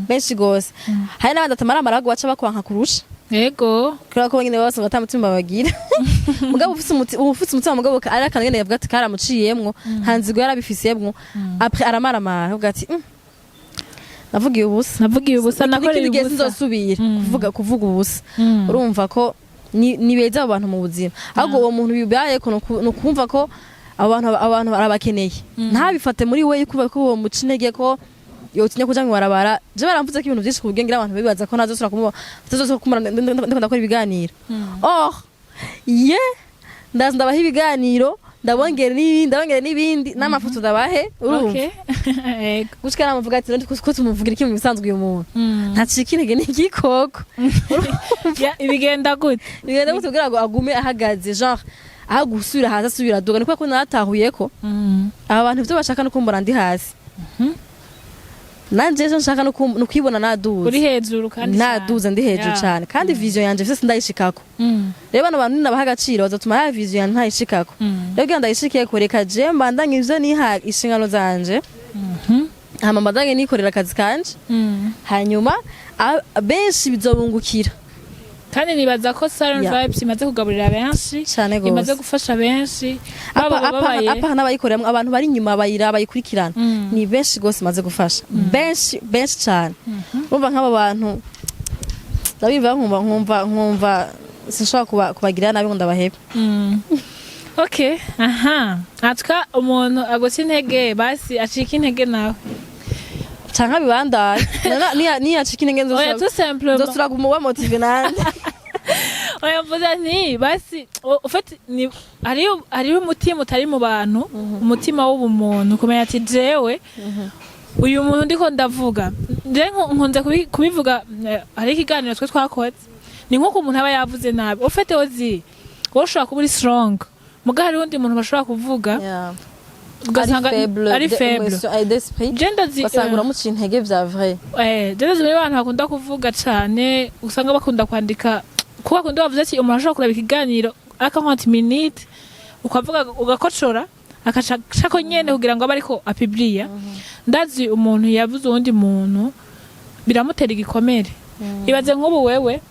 Benshi gose. Hari n'abandi batamaramara, ahubwo baca bakwanka kurusha. Kubera ko nyine baba basanga ata mutima bagira. Mugabo ufise umutima, mugabo ari akantu nyene yavuga ati karamuciyemwo, nta nzigo yarabifisiyemwo, après aramaramara avuga ati: Navugiye ubusa." Navugiye ubusa, nakoreye N'ikindi gihe ubusa. sinzosubira kuvuga ubusa. Urumva ko ni beza abo bantu mu buzima. Ahubwo uwo muntu bibayeko ni ukumva ko abo bantu, abantu barabakeneye, ntabifate muri we kuba ko uwo muca intege, ko yotinya kuja mw'ibarabara. Je baramvuze ko ibintu vyinshi ku buryo ngira abantu bibaza ko ntazosubira kumuba, ntazosubira kumubona ndiko ndakora ibiganiro. Oh ye, ndaza ndabaha ibiganiro, ndabongera n'ibindi, ndabongera n'ibindi, n'amafoto ndabahe, urumva? Okay. Ego. Gushika namuvuga ati: "None ko tumuvugira iki mu bisanzwe, uyu muntu ntacika intege, ni igikoko?" Ya, ibigenda gute? Bigenda gute kugira ngo agume ahagaze, genre aho gusubira hasi asubira aduga? Ni kubera ko naratahuye ko aba bantu ivyo bashaka no kumbona ndi hasi, nanje ejo nshaka no kwibona naduze. Uri hejuru kandi cane. Naduze, ndi hejuru cane, kandi vision yanje vyose ndayishikako. Rero bano bantu ninabaha agaciro, bazotuma ya vision yanje ntayishikako. Rero kugira ndayishikeko, reka je mbandanye ivyo niha inshingano zanje, hama mbandanye nikorera akazi kanje, hanyuma benshi bizobungukira. Kandi nibaza ko Siren Vibes imaze kugaburira benshi, Cane gose. imaze gufasha benshi, baba apa babaye. Apa n'abayikoreramwo, abantu bari inyuma bayira bayikurikirana, ni benshi gose maze gufasha, benshi benshi cane. Urumva nk'aba bantu ndabiva nkumva sinshobora kubagirira nabi ngo ndabahebe. Okay, aha atwa umuntu aguca intege, basi acika intege nawe. Canke abibandanye. Niyacika intege, Oya, tout simplement. nzosubira kumuba motivé nande. Oya, mvuze nti basi ufite ni hariho umutima utari mu bantu, umutima w'ubumuntu, kumenya ati jewe uyu muntu ndiko ndavuga, nje nkunze kubivuga, hari ikiganiro twe twakoze, ni nk'uko umuntu aba yavuze nabi, ufite ozi wowe ushobora kuba uri strong, muga hariho undi muntu bashobora kuvuga. Ugasanga faible ari faible. D'émotion et d'esprit. Je ndazi Ugasanga uramuca intege vya vrai. Je ndazi muri abantu bakunda kuvuga cane, usanga bakunda kwandika, kuko bakunda bavuze ati umuntu ashobora kuraba ikiganiro aka 30 minutes, ukavuga ugakocora, akaca shako nyene kugira ngo abe ariko apibliya. Ndazi umuntu yavuze uwundi muntu, biramutera igikomere. Ibaze nk'ubu wewe,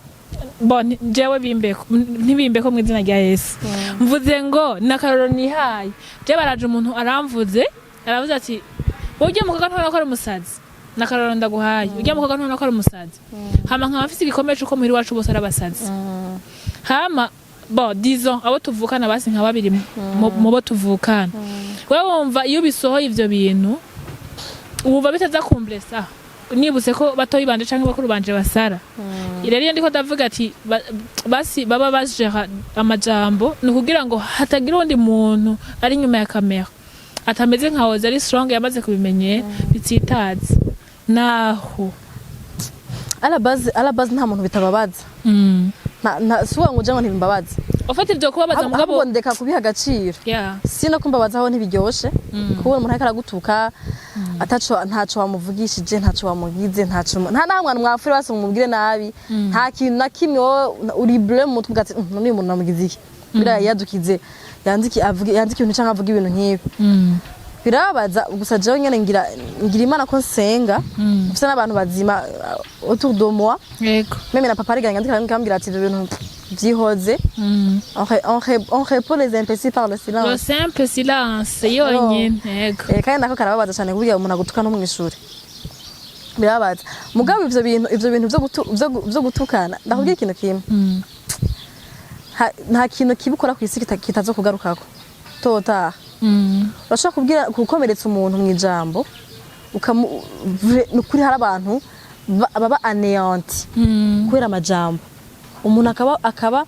bon, jewe bimbeko, ntibimbeko mu izina rya Yesu. Mvuze ngo ni akarorero nihaye. Je baraje, umuntu aramvuze, aravuze ati: "Wowe ujya mukobwa ntubona ko ari umusazi?" Ni akarorero ndaguhaye. "Ujya mukobwa ntubona ko ari umusazi?" Hama nkaba mfise igikomere c'uko muhira iwacu bose ari abasazi. Hama bon, disons abo tuvukana basi nka babiri mu bo tuvukana. Wewe wumva iyo ubisohoye ivyo bintu, wumva bitaza kumblesa? Nibutse ko batoyi banje canke bakuru banje basara. Rero iyo ndiko ndavuga ati basi baba bajera amajambo, ni ukugira ngo hatagira uwundi muntu ari inyuma ya kamera atameze nka Hoze, ari strong, yamaze kubimenyera, bitsitaza naho. À la base nta muntu bitababaza. Nta si ngo uje ngo ntibimbabaze. Ufata ivyo kubabaza, mugabo Ahubwo ndeka kubiha agaciro. Si no kumbabaza aho ntibiryoshe kubona umuntu ariko aragutuka ataco, ntaco wamuvugishije, ntaco wamugize, ntaco, nta namwe mwafure basi mumubwire nabi, nta kintu na kimwe. Wowe uri bleu mu mutwe, ugati: "None uyu muntu namugize iki kugira yadukize, yandike, avuge, yandike ibintu canke avuge ibintu nk'ibi?" Birababaza. Gusa jewe nyene ngira Imana ko nsenga, mfise n'abantu bazima autour de moi. Même na papa ariganya ndika nkambwira ati: "Ivyo bintu vyihoze." On répond les imbéciles par le Le silence. simple silence yonyine, yego. Kandi nako karababaza cyane, kuburyo umuntu agutuka no mw'ishuri birababaza. Mugabo ivyo bintu vyo gutukana, ndakubwira ikintu kimwe: nta kintu kibi ukora kw'isi kitazokugarukako totaha. Urashobora kubwira, gukomeretsa umuntu mu ijambo, ni ukuri hari abantu baba anéantis kubera amajambo. Umuntu akaba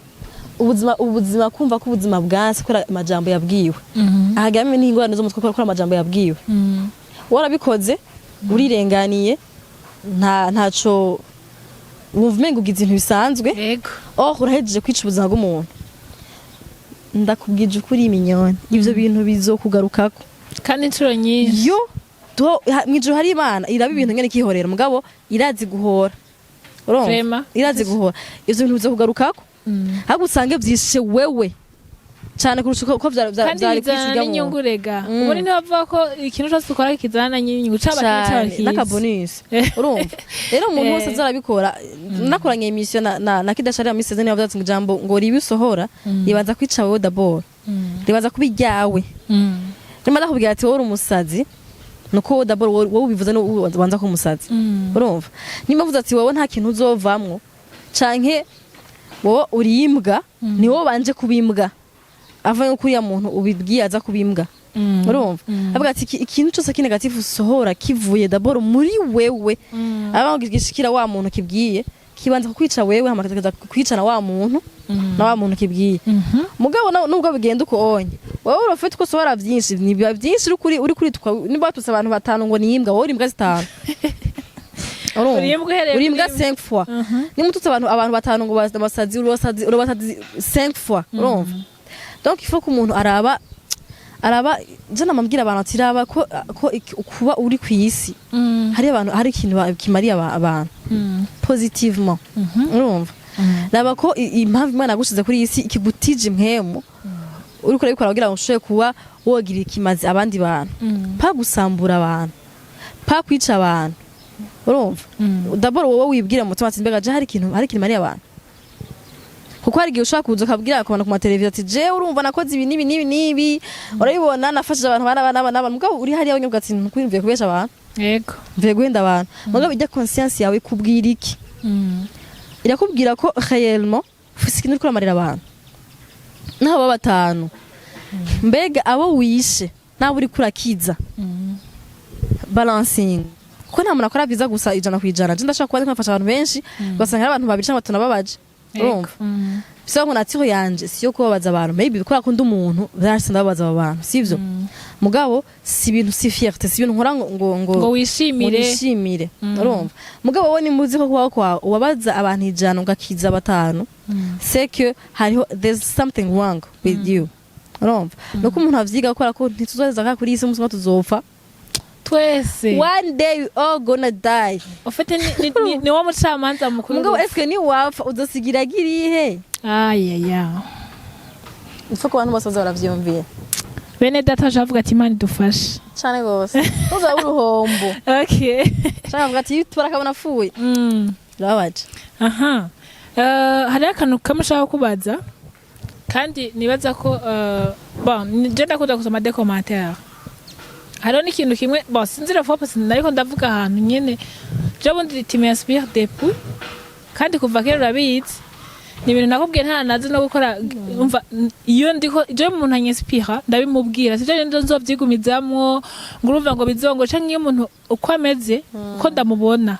ubuzima kumva ko ubuzima bwanse kubera amajambo yabwiwe, ahagiramo n'ingorane zo mu mutwe kubera amajambo yabwiwe. Warabikoze, urirenganiye, ntaco wumva, umenga ugize ibintu bisanzwe. Oh, urahejeje kwica ubuzima bw'umuntu. Ndakubwije ukuri, minyoni, ivyo bintu bizokugarukako. Kandi inshuro nyinshi. Yo mw'ijuru hari Imana iraba ibintu nyene ikihorera, mugabo irazi guhora, urumva? Vraiment. Irazi guhora. Ivyo bintu bizokugarukako, ahubwo usange vyishe wewe cane kurusha uko Kandi vyari bizana kwica. n'inyungu rega. Ubundi ntibavuga ko ikintu cyose ukora kizana n'inyungu, caba kimwe caba Cane kiza. N'akabonus, urumva? Rero umuntu wese azarabikora. Nakoranye émission na Kidasharira muri saison, yavuze ati ngo ijambo ngo ribisohora ribanza kwica wowe d'abord, ribanza kuba iryawe. Nimba ndakubwira ati: "Wowe uri umusazi," nuko wowe d'abord, wowe ubivuze, ni wowe ubanza kuba umusazi. Urumva, nimba mvuze ati: "Wowe nta kintu uzovamwo," canke "wowe uri imbwa," ni wowe banje kuba imbwa ava nko kuriya muntu ubibwiye aza kuba imbwa. Urumva, avuga ati ikintu cyose ki négatif usohora kivuye d'abord muri wewe, aba gishikira wa muntu kibwiye, kibanza kukwica wewe, hama kikaza kwicana wa muntu na wa muntu kibwiye. Mugabo nubwo bigenda uko onye, wowe urafite uko usohora vyinshi, nibiba vyinshi uri kuri twa. Niba watutse abantu batanu ngo ni imbwa, wowe uri imbwa zitanu. Urumva? Uri imbwa uhereye Uri kuri imbwa imwe. 5 fois. Niba ututse abantu batanu ngo basazi, uri basazi 5 fois. Urumva, donc il faut ko umuntu araba. Je namabwira abantu ati: "Raba ko kuba uri ku isi, hari abantu, hari ikintu kimariye abantu positivement." Urumva, raba ko impamvu Imana yagushize kuri iyi si ikigutije impwemu, uriko urabikora kugira ngo ushobore kuba wogira ikimazi abandi bantu, pas gusambura abantu, pas kwica abantu. Urumva, d'abord wowe wibwira mu mutima ati: "Mbega je hari ikintu mariye abantu?" Kuko hari igihe ushobora kuza ukabwira akabona ku mateleviziyo ati: "Je urumva nakoze ibi n'ibi n'ibi n'ibi, urabibona, nafashije abantu bana bana bana." Mugabo uri hariya wenyine uvuga ati: "Nukuri mvuye kubesha abantu, mvuye guhenda abantu." Mugabo ijya conscience yawe ikubwira iki? Irakubwira ko réellement ufise ikintu uriko uramarira abantu, naho baba batanu. Mbega abo wishe nabo uriko urakiza, balancing, kuko nta muntu akora byiza gusa 100%. Je ndashobora kuba ndiko nafasha abantu benshi, ugasanga hari abantu babiri cyangwa batatu nababaje. Urumva, bisaba ngo nature yanje siyo kubabaza abantu. Maybe kubera ko ndi umuntu vyarase ndababaza abo bantu, sivyo? Mugabo si ibintu, si fierté, si ibintu nkora ngo ngo wishimire. Wishimire. Urumva, mugabo wowe nimuzi ko kubaho kwawe ubabaza abantu 100 ugakiza batanu, c'est que hariho, there's something wrong with you. Urumva, nuko umuntu avyiga kubera ko ntituzoheza nka kuri iyi si, umunsi umwe tuzopfa. Twese. One day we all gonna die. Ufite ni wo mucamanza mukuru. Mugabo eske ni wapfa uzosigira girihe? Ayaya. Ipfa ku bantu bose baza baravyiyumvira. Bene data bavuga ati: "Imana idufashe." Cane gose, uzaba uruhombo. Canke avuga ati: "Turakabona apfuye." Birababaje. Aha. Hariho akantu kamwe ushaka kubaza, kandi nibaza ko bon, je ndakunda gusoma des commentaires. Hariho n'ikintu kimwe, bon, sinzi la fois passée nariko ndavuga ahantu nyene, je bundi tu m'inspires depuis, kandi kuva kera urabizi, ni ibintu nakubwiye nta nazi no gukora. Umva, iyo ndiko je umuntu anyinspira ndabimubwira, sivyo rero nzovyigumizamwo ngo urumva ngo bizongo, canke iyo umuntu uko ameze, uko ndamubona,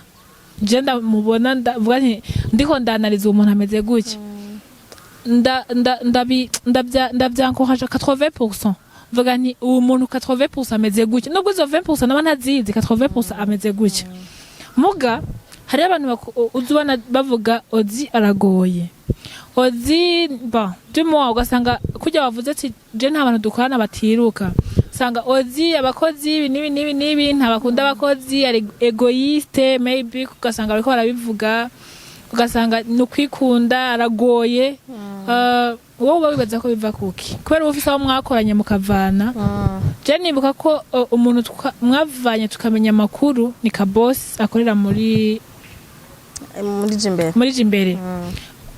je ndamubona, ndavuga nti ndiko ndanaliza uwo muntu ameze gutya, nda nda ndabi ndabya ndavyankoraje 80%, mvuga nti uwo muntu 80% ameze gutya, nubwo izo 20% naba ntazizi, 80% ameze gutya. Muga hariho abantu uzi ubona bavuga Ozi aragoye, Ozi ba du moins ugasanga kurya bavuze ati je nta bantu dukorana batiruka, usanga Ozi abakozi ibi n'ibi n'ibi n'ibi, ntabakunda abakozi, ari égoïste maybe, ugasanga bariko barabivuga, ugasanga ni ukwikunda, aragoye. Wowe uba wibaza ko biva kuki? Kubera uba ufise abo mwakoranye mukavana. Je nibuka ko umuntu mwavanye tukamenya amakuru ni Kabosi akorera muri Muri Jimbere. Muri Jimbere.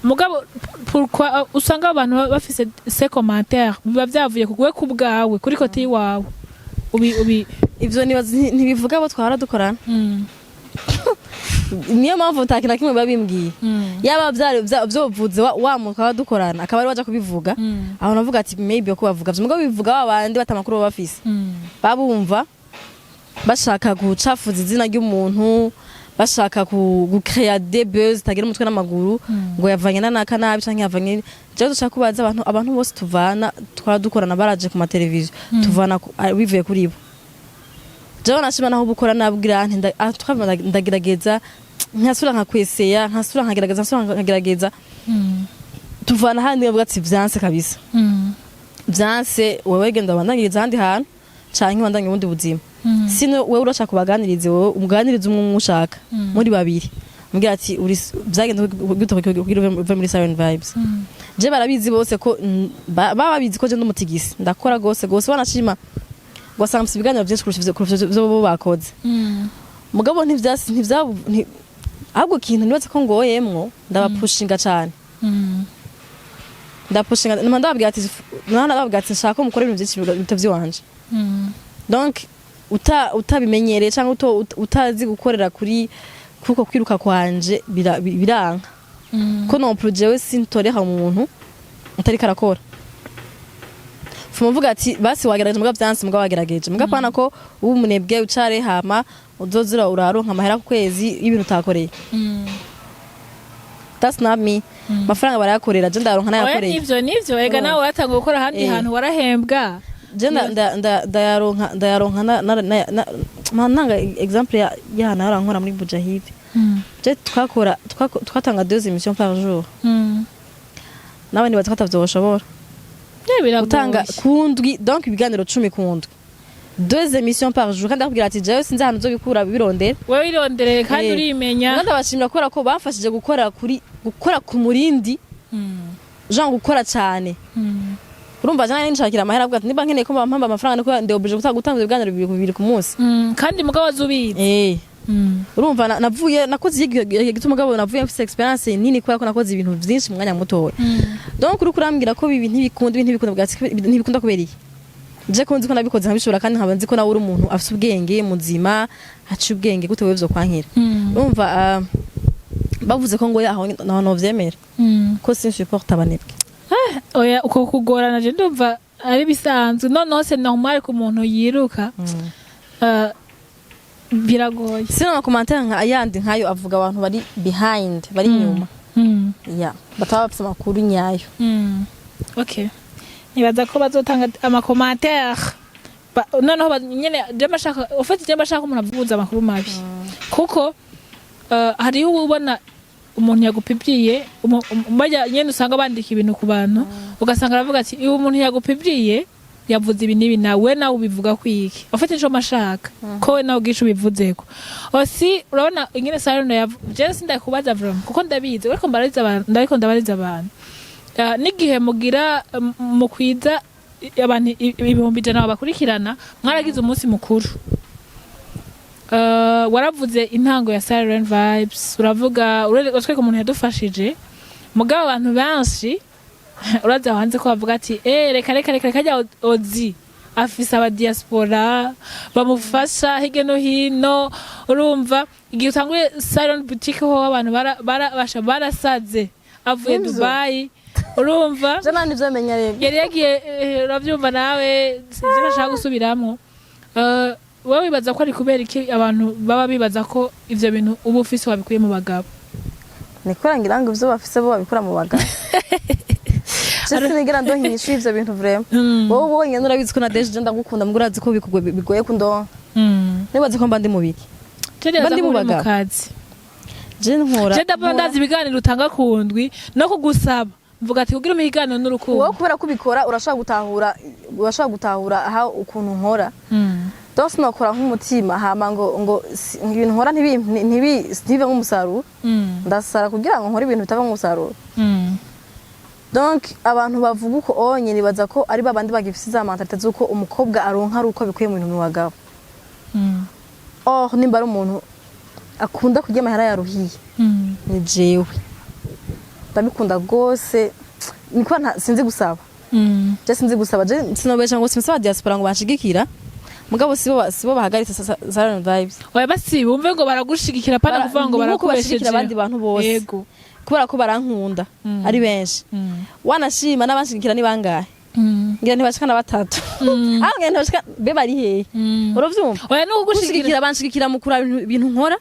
Mugabo pourquoi usanga abantu bafise ces commentaires biba vyavuye ku we, ku bwawe, kuri côté iwawe, ubi Ivyo nibaza ntibivuga abo twahora dukorana. Niyo mpamvu nta kintu na kimwe biba bimbwiye. Yaba byari vyovuze wa muntu twaba dukorana akaba ari waja kubivuga, aho navuga ati maybe ko bavuga vyo, mugabo bivuga ba bandi batamakuru baba bafise, babumva bashaka gucafuza izina ry'umuntu, bashaka gucrea des buzz tagira umutwe n'amaguru, ngo yavanye na naka nabi canke yavanye. Jewe dushaka kubaza abantu bose tuvana, twara dukorana, baraje ku mateleviziyo, tuvana bivuye kuri bo. Jewe nashima naho bukora nabwira nti ndagerageza, nkasubira nkakweseya, nkasubira nkagerageza, nkasubira nkagerageza. Tuvana handi bavuga ati vyanse kabisa, vyanse, wewe genda wandangiriza ahandi hantu canke wandanye ubundi buzima. Sino wewe urashaka kubaganirize, wowe umuganirize umwe umwe ushaka muri babiri, mbwira ati uri vyagenze gute kugira uve muri Siren Vibes. Je barabizi bose ko baba babizi ko je ndi umutigisi, ndakora gose gose, banashima ugasanga mfise ibiganiro vyinshi kurusha ivyo bo bakoze. Mugabo ntivyasi ntivya ahubwo ikintu nibaza ko ngoyemwo, ndabapushinga cane. Ndapushinga, numa ndababwira ati, nababwira ati nshaka ko mukora ibintu vyinshi biruta vy'iwanje. Donc utabimenyereye cyangwa utazi gukorera kuri kuko kwiruka kwanje biranka ko non plus jewe sintoreha umuntu utariko arakora. Fuma mvuga ati basi wagerageje, muga vyanse, muga wagerageje, muga pana ko ubu umunebwe ucare hama uzozira uraronka amahera ku kwezi y'ibintu utakoreye. That's not me. Amafaranga barayakorera, je ndayaronka Oya. nayakoreye. Nivyo ega. Oh. Nawe waratanga gukora ahandi hantu warahembwa. Je ndayaronka nanga exemple ya y'ahantu ahora nkora muri Bujahid. Je twakora twatanga deux émissions par jour. Nawe nibaza ko atavyoshobora Yeah, gutanga biragoye. kundwi, donc ibiganiro 10 kundwi, deux émissions par jour, kandi akubwira ati jewe sinzi ahantu uzobikura, birondera. Wewe wirondereye kandi urimenya. Kandi ndabashimira kubera ko bamfashije gukora kuri gukora ku murindi, genre gukora cyane. Urumva jana nishakira amahera, avuga ati niba nkeneye ko bampamba amafaranga niko ndi obligé gutanga ibiganiro bibiri bibiri ku munsi. Kandi mugabo azubizi. Urumva navuye nakoze igihe gito, mugabo navuye mfise expérience nini kubera ko nakoze ibintu vyinshi mu mwanya mutoya. Donc uriko urambwira ko ibi ntibikunda, ibi ntibikunda, bwa ntibikunda kubera iki? Je ko nzi ko nabikoze nkabishobora, kandi nkaba nzi ko nawe uri umuntu afise ubwenge muzima, aciye ubwenge, gute wewe vyo kwankira? Urumva, bavuze ko ngo aho naho novyemera ko sinsupporte abanebwe. Oya, uko kugorana je ndumva ari bisanzwe, noneho c'est normal ku muntu yiruka. Biragoye. Sino amacommentaires nka ayandi nkayo avuga abantu bari behind, bari inyuma ya bataba bafise amakuru nyayo. Okay, nibaza ko bazotanga amacommentaires. Noneho nyene je mbashaka ufite, je mbashaka umuntu avuza amakuru mabi, kuko hariho ubona umuntu yagupibyiye bajya nyene usanga bandika ibintu ku bantu. Ugasanga aravuga ati: "Uyu muntu yagupibriye yavuze ibi n'ibi, nawe nawe ubivuga kwiki?" Ufite ico mashaka ko we nawe ubwisha ubivuzeko osi. Urabona ingene Siren yavu, je sindakubaza vraiment kuko ndabizi, ariko mbariza abantu, ndariko ndabariza abantu. N'igihe mugira mukwiza abantu 100,000 babakurikirana, mwaragize umunsi mukuru. Waravuze intango ya Siren Vibes, uravuga uratwereka umuntu yadufashije. Mugabo abantu benshi uraza hanze ko bavuga ati: "Eh, reka reka reka reka, ozi afise aba diaspora bamufasha hirya no hino." Urumva igihe utanguye Siren Boutique ho abantu basha barasaze, avuye Nivyo. Dubai, urumva? Je nta nivyo menya rero. Yari yagiye, urabyumva nawe, sinzi nashaka gusubiramo. Wowe wibaza ko ari kubera iki abantu baba bibaza ko ivyo bintu uba ufise wabikuye mu bagabo? Ni kubera ngira ngo ivyo bafise bo babikura mu bagabo. Je sinigera ndonka inyishu y'ivyo bintu vraiment. Wowe wonyene urabizi ko na deje je ndagukunda, mbwo urazi ko bigoye kundonka. Nibaze ko mba ndi mu biki? Je nibaza Mba ndi ko mu uri mu bagabo. kazi. Je nkora Je ndabona ndazi ibiganiro utanga ku ndwi no kugusaba mvuga ati kugira umuhiganiro n'urukundo. Wowe kubera ko ubikora urashobora gutahura aho ukuntu nkora. Donc sinokora nk'umutima hama ngo ibintu nkora ntibibe nk'umusaruro. Ndasara kugira ngo nkore ibintu bitava nk'umusaruro. Donc abantu bavuga uko onye nibaza ko ari babandi bagifise za mentalité z'uko umukobwa aronka ari uko bikuye mu bintu mu bagabo. Or nimba ari umuntu akunda kurya amahera yaruhiye, ni jewe. Ndabikunda rwose, niko sinzi gusaba. Je sinzi gusaba, je sinobesha ngo sinsaba diaspora ngo banshigikira, mugabo sibo bahagaritse Siren Vibes. Oya, basi bumve ngo baragushigikira, pana kuvuga ngo Ni nkuko bashigikira barakubesheje. abandi bantu bose. Kubera ko barankunda ari benshi. Wanashima n'abanshigikira ni bangahe? Ngira ntibashika na batatu. Ah, ngira ntibashika be bari hehe? Uravyumva? Oya, ni ukugushigikira. Gushigikira, banshigikira mu kuraba ibintu nkora,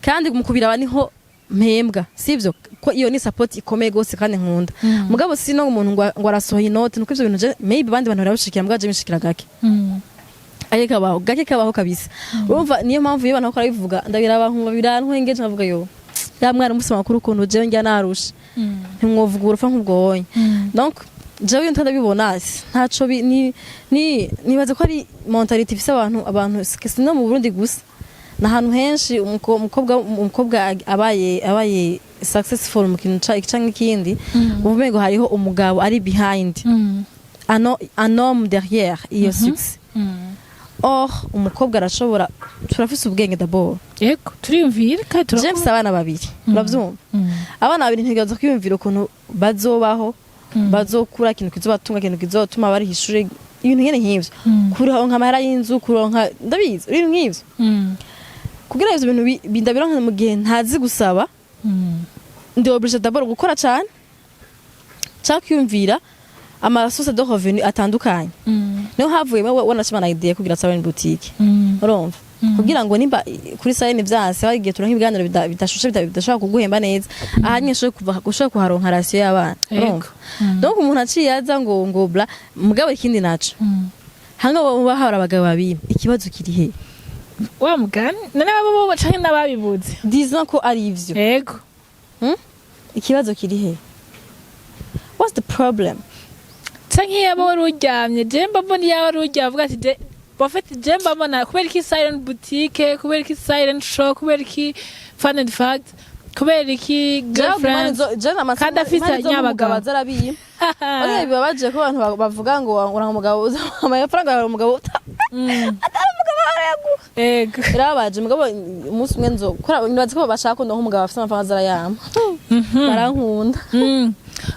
kandi mu kubiraba niho mpembwa, sivyo ko iyo ni support ikomeye gose kandi nkunda. Mugabo sino umuntu ngo arasohoye inote nuko ivyo bintu maybe abandi bantu barabishikira, mugabo je bishikira gake. Gake kabaho, gake kabaho kabisa. Urumva niyo mpamvu iyo abantu bakora bivuga ndabiraba nkumva birantwengeje, nkavuga: "Yo ya mwana umunsi makuru ukuntu jewe njya narusha, ntimwovuga urufa nk'ubwonye." Donc jewe iyo ntandabibona ntaco ni nibaza ko ari mentalité ifise abantu si no mu Burundi gusa, ni ahantu henshi. Umukobwa abaye successful mu kintu canke ikindi, uba umengo hariho umugabo ari behind, un homme derrière iyo succès. Or umukobwa arashobora, turafise ubwenge d'abord. Yego, turiyumvira kandi Je turakora. mfise abana babiri, uravyumva? Abana babiri ntegerezwa kwiyumvira ukuntu bazobaho, bazokura, ikintu kizobatunga, ikintu kizotuma bariha ishure, ibintu nyene nk'ivyo, kuronka amahera y'inzu, kuronka, ndabizi, ibintu nk'ivyo. Kugira ivyo bintu ndabironka mu gihe ntazi gusaba, ndi obligé d'abord gukora cane canke kwiyumvira ama source de revenu atandukanye. Niho havuyemo wanashima na idée kugira Siren Boutique. Urumva, kugira ngo nimba kuri Siren vyanse, hari igihe turonka ibiganiro bidashushe, bidashobora kuguhemba neza, aha nyine ushobora kuva ushobora kuharonka ration y'abana. Urumva? Donc umuntu aciye aza ngo bla, mugabo ikindi naco, hanga bo bahara abagabo babiri, ikibazo kiri he? Wa mugani none babo bo canke n'ababibuze? Disons ko ari ivyo. Ikibazo kiri he? What's the problem? Canke iyo aba wari uryamye, je mba mbona iyo wari uryamye avuga ati je bafite, je mba mbona kubera iki Silent Boutique, kubera iki Silent Show, kubera iki Fun and Fact, kubera iki Girlfriend, kandi afise nyabagabo. Azarabiyima. Ariko bibabaje ko abantu bavuga ngo uranga umugabo uza amafaranga yawe, umugabo atari umugabo arayaguha. Birababaje. Mugabo umunsi umwe nzokora, nibaza ko bashaka ko ndonka umugabo afite amafaranga azarayampa, barankunda.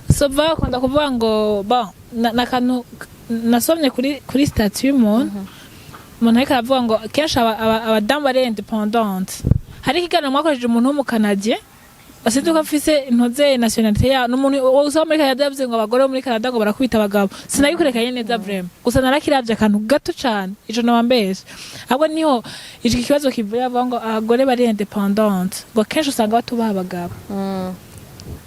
So bakunda kuvuga ngo bon, nakantu nasomye kuri statut y'umuntu, umuntu ariko aravuga ngo kenshi abadamu bari indépendante. Hari ikiganiro mwakoresheje umuntu w'umukanadien, sinzi ko afise intoze nationalité ya n'umuntu usaba muri Canada, yavuze ngo abagore bo muri Canada ngo barakubita abagabo. Sinabikurekanye neza vraiment, gusa narakiravye akantu gato cane, ico nobambesha. Ahubwo niho ico kibazo kivuye, avuga ngo abagore bari indépendante ngo kenshi usanga batubaha abagabo.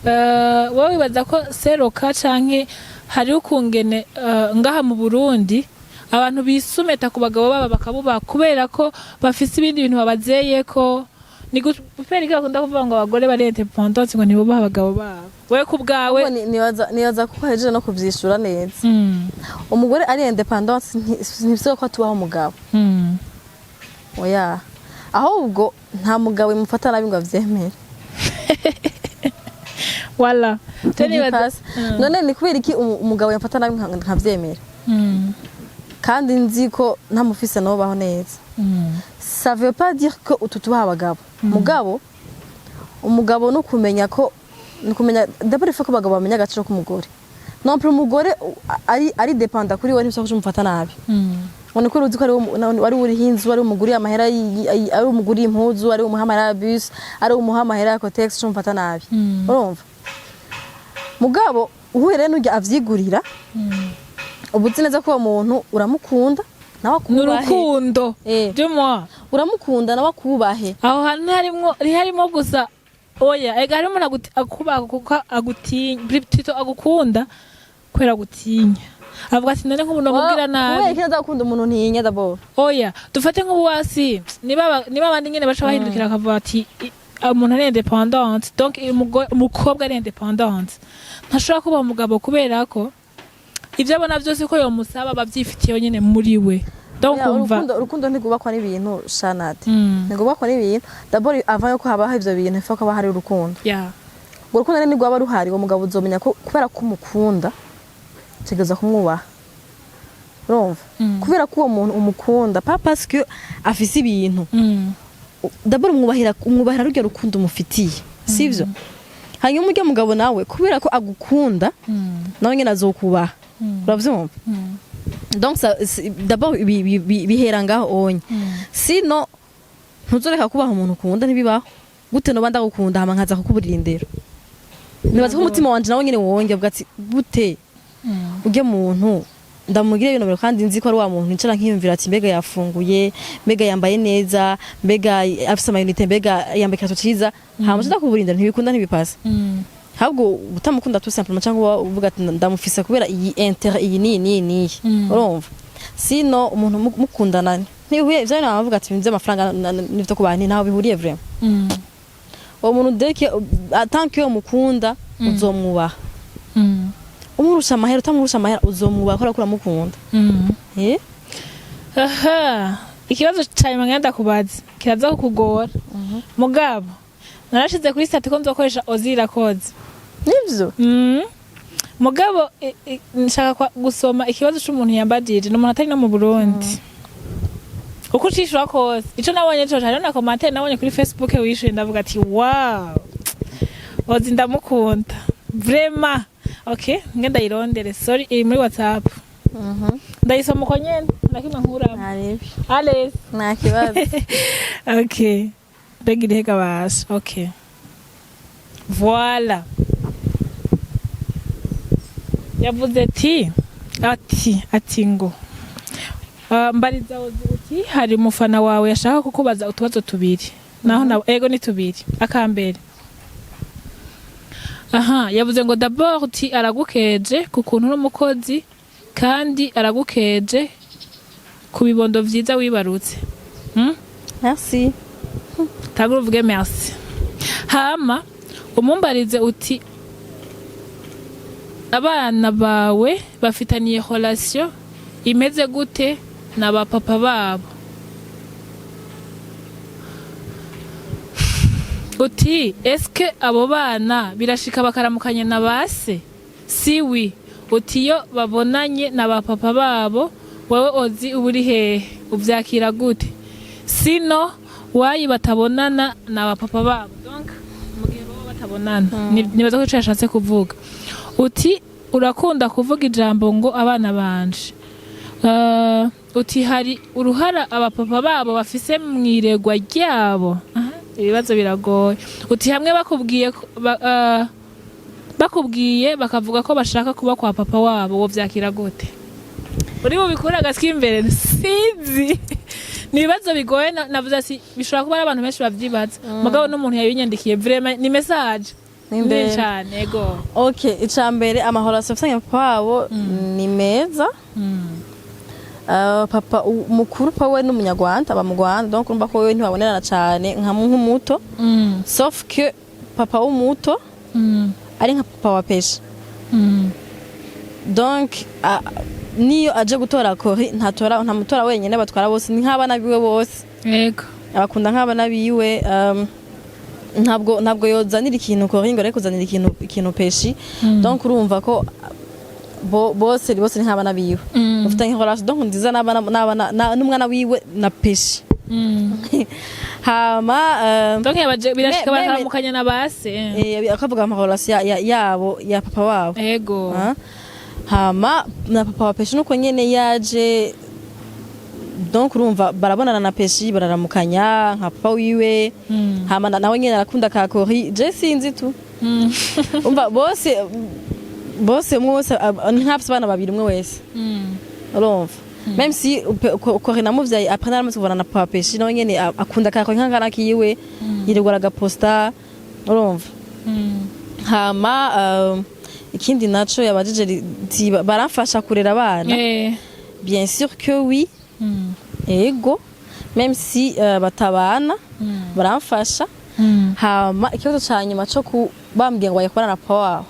Wowe wibaza ko seroka canke hariho ukungene ngaha mu Burundi abantu bisumeta ku bagabo baba bakabubaha kubera ko bafise ibindi bintu babazeyeko? Ni kubera iki bakunda kuvuga ngo abagore bari indépendante ngo ntibubaha abagabo babo? Wewe ku bwawe? Ahubwo nibaza ko ahejeje no kuvyishura neza. Umugore ari indépendante ntibisiga ko atubaho umugabo. Oya, ahubwo nta mugabo imufata nabi ngo avyemere. Wala Je nibaza- Ntibipasa. None ni kubera iki umugabo yamfata nabi nkavyemera kandi nzi ko ntamufise nobaho neza? Ça veut pas dire ko ututubaha abagabo. Mugabo umugabo no kumenya ko, ni kumenya d'abord, il faut ko abagabo bamenya agaciro k'umugore. Non plus umugore ari dépendant kuri we, ntibisaba ko umufata nabi. Ngo ni kubera uzi ko ari we uriho inzu, ari we umuguriye amahera, ari we umuguriye impuzu, ari we umuha amahera ya bus, ari we umuha amahera ya Kotex, umufata nabi. Urumva, mugabo uhuye rero n'urya avyigurira, uba uzi neza ko uwo muntu uramukunda, nawe Ni akubahe. urukundo. Du moins. Uramukunda, nawe akubahe. Aho hantu ntiharimo gusa, oya, ega harimo akubaha kuko agutinya, plutôt agukunda kubera agutinya, avuga ati: "None nk'ubu nomubwira Kubera nabi?" iki nza gukunda umuntu ntinya d'abord? Oya, dufate nk'ubuwasi, niba abandi nyene baca bahindukira akavuga ati: "Umuntu ari indépendante, donc umukobwa ari indépendante ntashobora kuba umugabo kubera ko ibyo abona byose ko yomusaba aba abyifitiye nyene muri we." Donc Oya, umva. Urukundo ntigubakwa n'ibintu, shanade. Ntigubakwa n'ibintu. D'abord, avant yuko habaho ivyo bintu, il faut ko haba hari urukundo. Urwo rukundo rero ntigwaba ruhari, uwo mugabo uzomenya ko kubera ko umukunda utegereza kumwubaha. Urumva, kubera ko uwo muntu umukunda, pas parce que afise ibintu. D'abord umwubahira rurya rukundo umufitiye, sivyo? Hanyuma urya mugabo nawe, kubera ko agukunda, nawe nyene azokubaha. Uravyumva? Donc d'abord bihera ngaho onye. Sino ntuzoreka kubaha umuntu ukunda, ntibibaho. Gute noba ndagukunda hama nkaza kukuburira indero? Nibaza ko umutima wanje nawe nyene wonge avuga ati: "Gute urya muntu ndamugire bino bintu, kandi nzi ko ari wa muntu nicara nkiyumvira ati mbega yafunguye, mbega yambaye neza, mbega afise ama unités, mbega yambaye ikirato ciza, hama nca ndakubura indero?" Ntibikunda, ntibipasa. Ahubwo utamukunda tout simplement, cyangwa uvuga ati: "Ndamufise kubera iyi intérêt iyi niyi niyi niyi." Urumva, sino umuntu mukundana ntibihuye ivyo bintu. Bavuga ati ibintu vy'amafaranga n'ivyo kubaha ntaho bihuriye vraiment. Uwo muntu deke tant que mukunda, uzomwubaha. Umurusha amahera, utamurusha amahera, uzomwubaha kubera ko uramukunda. Eh. Aha, ikibazo cya nyuma ngenda kubaza kiraza kukugora, mugabo narashize kuri statut ko nzokoresha Ozira koze. Nivyo. Mugabo nshaka gusoma ikibazo c'umuntu yambajije, ni umuntu atari no mu Burundi. Uko ucishura kose, ico nabonye co hariho na commentaire nabonye kuri Facebook wishuye, ndavuga ati: "Wow, Ozi ndamukunda vraiment." Okay, nge ndayirondere, sorry, iri muri WhatsApp. Ndayisoma uko nyene, nakimwe nkuramo. Naribi. Ales. Nta kibazo. Okay, mbega irihega basha. Okay, voilà, yavuze ati ngo: "Mbariza Ozi uti hari umufana wawe yashaka kukubaza utubazo tubiri." Naho na ego ni tubiri. Akambere, aha yavuze ngo d'abord uti aragukeje ku kuntu n'umukozi, kandi aragukeje ku bibondo vyiza wibarutse. Merci. Tangura uvuge merci, hama umumbarize uti abana bawe bafitaniye relation imeze gute na ba papa babo? Uti eske abo bana birashika bakaramukanya na base? Siwi uti iyo babonanye na ba papa babo, wowe Ozi uba uri hehe, uvyakira gute? Sino wayi batabonana na ba papa babo? Donc mu gihe baba batabonana. Nibaza ko ico yashatse kuvuga, uti urakunda kuvuga ijambo ngo abana banje. Uti hari uruhara abapapa babo bafise mw'iregwa ryabo? Aha, ibibazo biragoye. Uti hamwe bakubwiye bakubwiye bakavuga ko bashaka kuba kwa papa wabo, wo vyakira gute? Uri bubikure agaswi imbere, sinzi, ni ibibazo bigoye. Navuze ati bishobora kuba ari abantu benshi bavyibaza, mugabo n'umuntu yabinyandikiye vraiment ni message Ni ndende. Cane, ego. Okay, icambere, amahoro afitanye papa wabo ni meza. Papa mukuru pa we n'umunyarwanda, aba mu Rwanda, donc urumva ko wewe ntibabonerana cane nka nk'umuto, sauf que papa w'umuto ari nka papa wa Pesha. Donc niyo aje gutora Kori, ntatora, ntamutora wenyine, batwara bose, ni nk'abana biwe bose. Abakunda nk'abana biwe. Ntabwo yozanira ikintu Kori ngo areke kuzanira ikintu Peshi. Donc urumva ko bose ni nk'abana biwe. Bafitanye relation donc nziza n'abana n'umwana wiwe na Peshi. Hama Donc yabaje birashika bakaramukanya na base. Akavuga ama relation yabo ya papa wabo. Ah. Hama na papa wa Peshi nuko nyene yaje, donc urumva barabonana na Peshi, bararamukanya nka papa wiwe. Hama nawe nyene arakunda ka Kori, je sinzi tu. Umva, bose umwe wese nk'afise abana babiri umwe wese. Urumva, même si Kori namuvyaye après naramaze kubona na papa Peshi, nawe nyene akunda ka Kori nk'akana kiwe, yirirwa aragaposta, urumva. Hama ikindi naco yabajije ti baramfasha kurera abana? Bien sûr que oui. Ego, même si batabana, baramfasha. Hama ikibazo ca nyuma co bambwiye ngo bagiye kubana na papa wabo,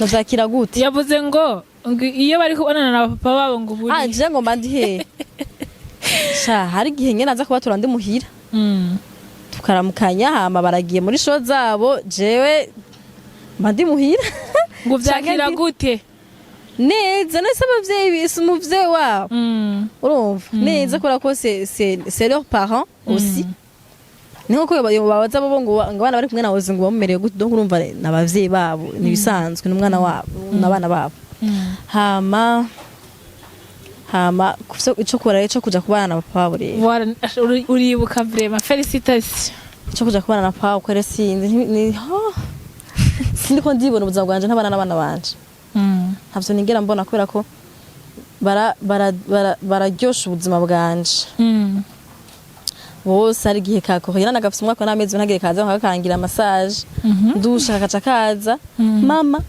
navyakira gute? Yavuze ngo iyo bari kubonana na papa wabo ngo buri Ah, je ngo mba ndi hehe? Sha, hari igihe nyene aza kubatura ndi muhira, tukaramukanya, hama baragiye muri show zabo, jewe mba ndi muhira. Ngo vyakira gute? Neza nese, abavyeyi bise umuvyeyi wabo. Urumva neza, kubera ko c'est leurs parents aussi. Ni nkuko babaza bo ngo abana bari kumwe na Ozi ngo bamumerewe gute. Donc urumva ni abavyeyi babo, ni ibisanzwe, ni umwana wabo n'abana babo. Hama ico kora rero, ico kuja kubana na papa wabo rero. Voilà, uribuka, vraiment félicitations. Ico kuja kubana na papa wabo kwere, sinzi, sindiko ndibona ubuzima bwanje ntabana n'abana banje. Ntavyo nigera mbona, kubera ko bararyosha ubuzima bwanje bose. Hari igihe kakohera nagafise umwaka n'amezi, ntagire kaza kakakangira massage, ndusha kakaca kaza, mama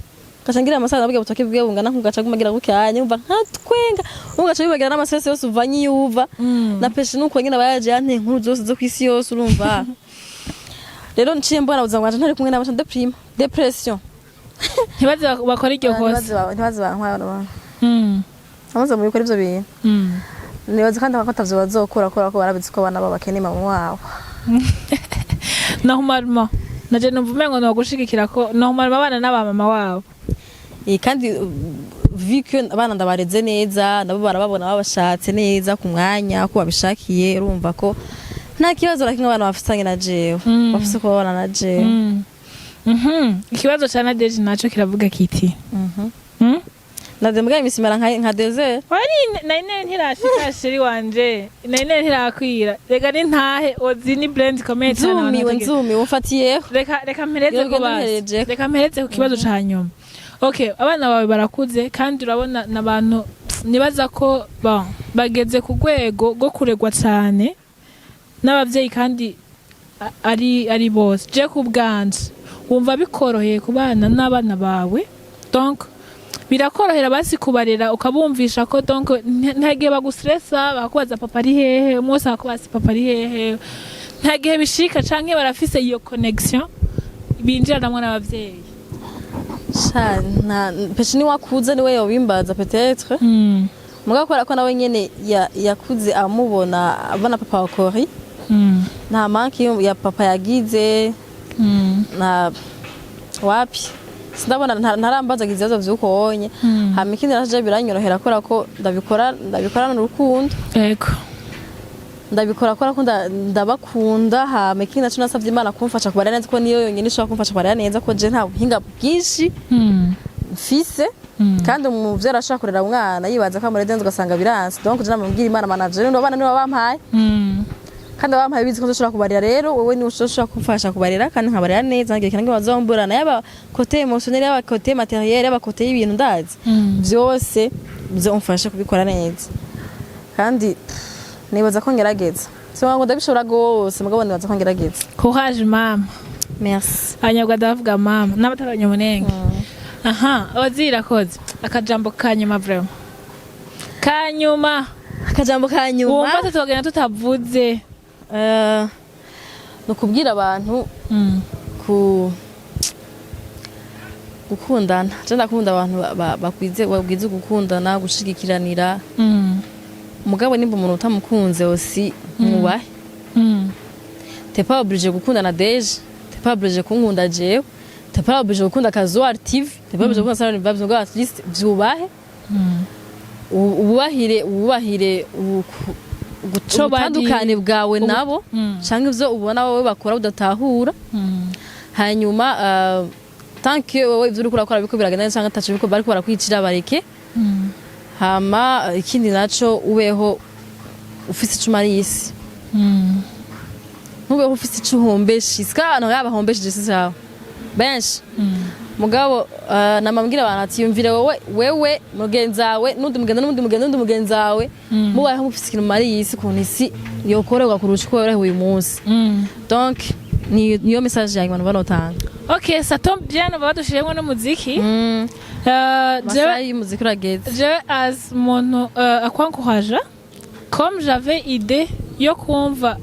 gaca ngira massage, nabwiye butoke bwiwe bungana nkugaca gumagira gukanye, umva nkatwenga, ugaca wibagira n'amasese yose uvanye iyo uva. Na Peshe nuko nyine aba yaje yanteye inkuru zose zo kwisi yose. Urumva rero nciye mbona ubuzima bwanje ntari kumwe nabo, nca déprime, dépression. Ntibaze bakora iryo kosa. Ntibaze bantwara amaze mu bikora ivyo bintu. Nibaza kandi ko atavyo bazokora, kubera ko barabizi ko abana babo bakeneye mama wabo. Normalement naje numva umengo nogushigikira ko normalement abana n'aba mama wabo. Kandi vu que abana ndabareze neza, nabo barababona babashatse neza ku mwanya ko babishakiye, urumva ko nta kibazo na kimwe abana bafitanye na jewe, bafise kubabona na jewe. Ikibazo ca Nadeji naco kiravuga kiti Nade mbwa imisi imara nka désert. Wari nari ntirashika, chéri wanje, nari ntirakwira, reka ni ntahe ozi ni brand ikomeye cyane abantu Nzumiwe. Nzumiwe, umfatiyeho. Reka mpereze Yego, ko basi. nduherejeko. Reka mpereze ku kibazo ca nyuma. Okay, abana bawe barakuze, kandi urabona n'abantu nibaza ko bon, bageze ku rwego rwo kuregwa cyane n'abavyeyi, kandi ari bose. Je ku bwanje wumva bikoroheye kubana n'abana bawe? Donc birakorohera basi kubarera, ukabumvisha ko donc nta gihe bagustressa bakakubaza papa ari hehe, umwe wese akakubaza papa ari hehe? Nta gihe bishika, canke barafise iyo connexion binjiranamwo n'abavyeyi? Sha, nta Peshe ni wakuze niwe yobimbaza peut-être. Mugabo kubera ko nawe nyene yakuze amubona, abona papa wa Kori, nta manque ya papa yagize. Nta wapi, sindabona, ntarambaza ibibazo vy'uko wonye. Hama ikindi naje biranyorohera kubera ko ndabikora, ndabikorana urukundo. Ndabikora kubera ko ndabakunda. Hama ikindi naco, nasavye Imana kumfasha kubarera neza, ko niyo yonyene ishobora kumfasha kubarera neza, ko je nta buhinga bwinshi mfise. Kandi umuvyeyi arashobora kurera umwana yibaza ko amureze neza, ugasanga biranse. Donc je namubwira Imana: "Mana, je rero abana nibo bampaye, kandi abampaye bizi ko nzoshobora kubarera, rero wowe niwe ushobora kumfasha kubarera kandi nkabarera neza, ngira kintu bazomburana, yaba côté émotionnel, yaba côté matériel, yaba côté y'ibintu ndazi, vyose bizomfashe kubikora neza." Kandi pff, nibaza ko ngerageza, singo ngo ndabishobora gose, mugabo nibaza ko ngerageza. Courage mama. Merci. Abanyarwanda bavuga mama n'abatari abanyamunenge. Aha abazirakoze akajambo ka nyuma, vraiment ka nyuma. Akajambo ka nyuma. Wumva tutogenda tutavuze. Ni ukubwira abantu ku gukundana. Je ndakunda abantu bagwize gukundana, gushigikiranira. Mugabo nimba umuntu utamukunze aussi, mwubahe. T'es pas obligé gukundana deje, t'es pas obligé kunkunda jewe, t'es pas obligé gukunda Kazuar TV, t'es pas obligé gukunda Salon Vibes, mugabo at least vyubahe. Wubahire Co bari- ubutandukane bwawe nabo canke ivyo ubona wowe bakora udatahura. Hanyuma tant que wowe ivyo uriko urakora biriko biragenda neza canke ataco biriko bariko barakwicira, bareke. Hama ikindi naco, ubeho ufise ico umariye isi, ntubeho ufise ico uhombesha isi, kandi abantu yaba bahombesheje isi yawe benshi. Mugabo namambwira abantu ati: "Yumvire wowe, wewe mugenzi wawe, n'undi mugenzi, n'undi mugenzi, n'undi mugenzi wawe, mubayeho mufise ikintu mumariye isi, ukuntu isi yokorerwa kurusha uko yorohewe uyu munsi." Donc niyo message yanjye abantu banotanga. Ok, ça tombe bien, baba badushiremo n'umuziki. Amasaha Jewe y'umuziki urageze. Jewe as umuntu akwankuhaja, comme j'avais idée yo kumva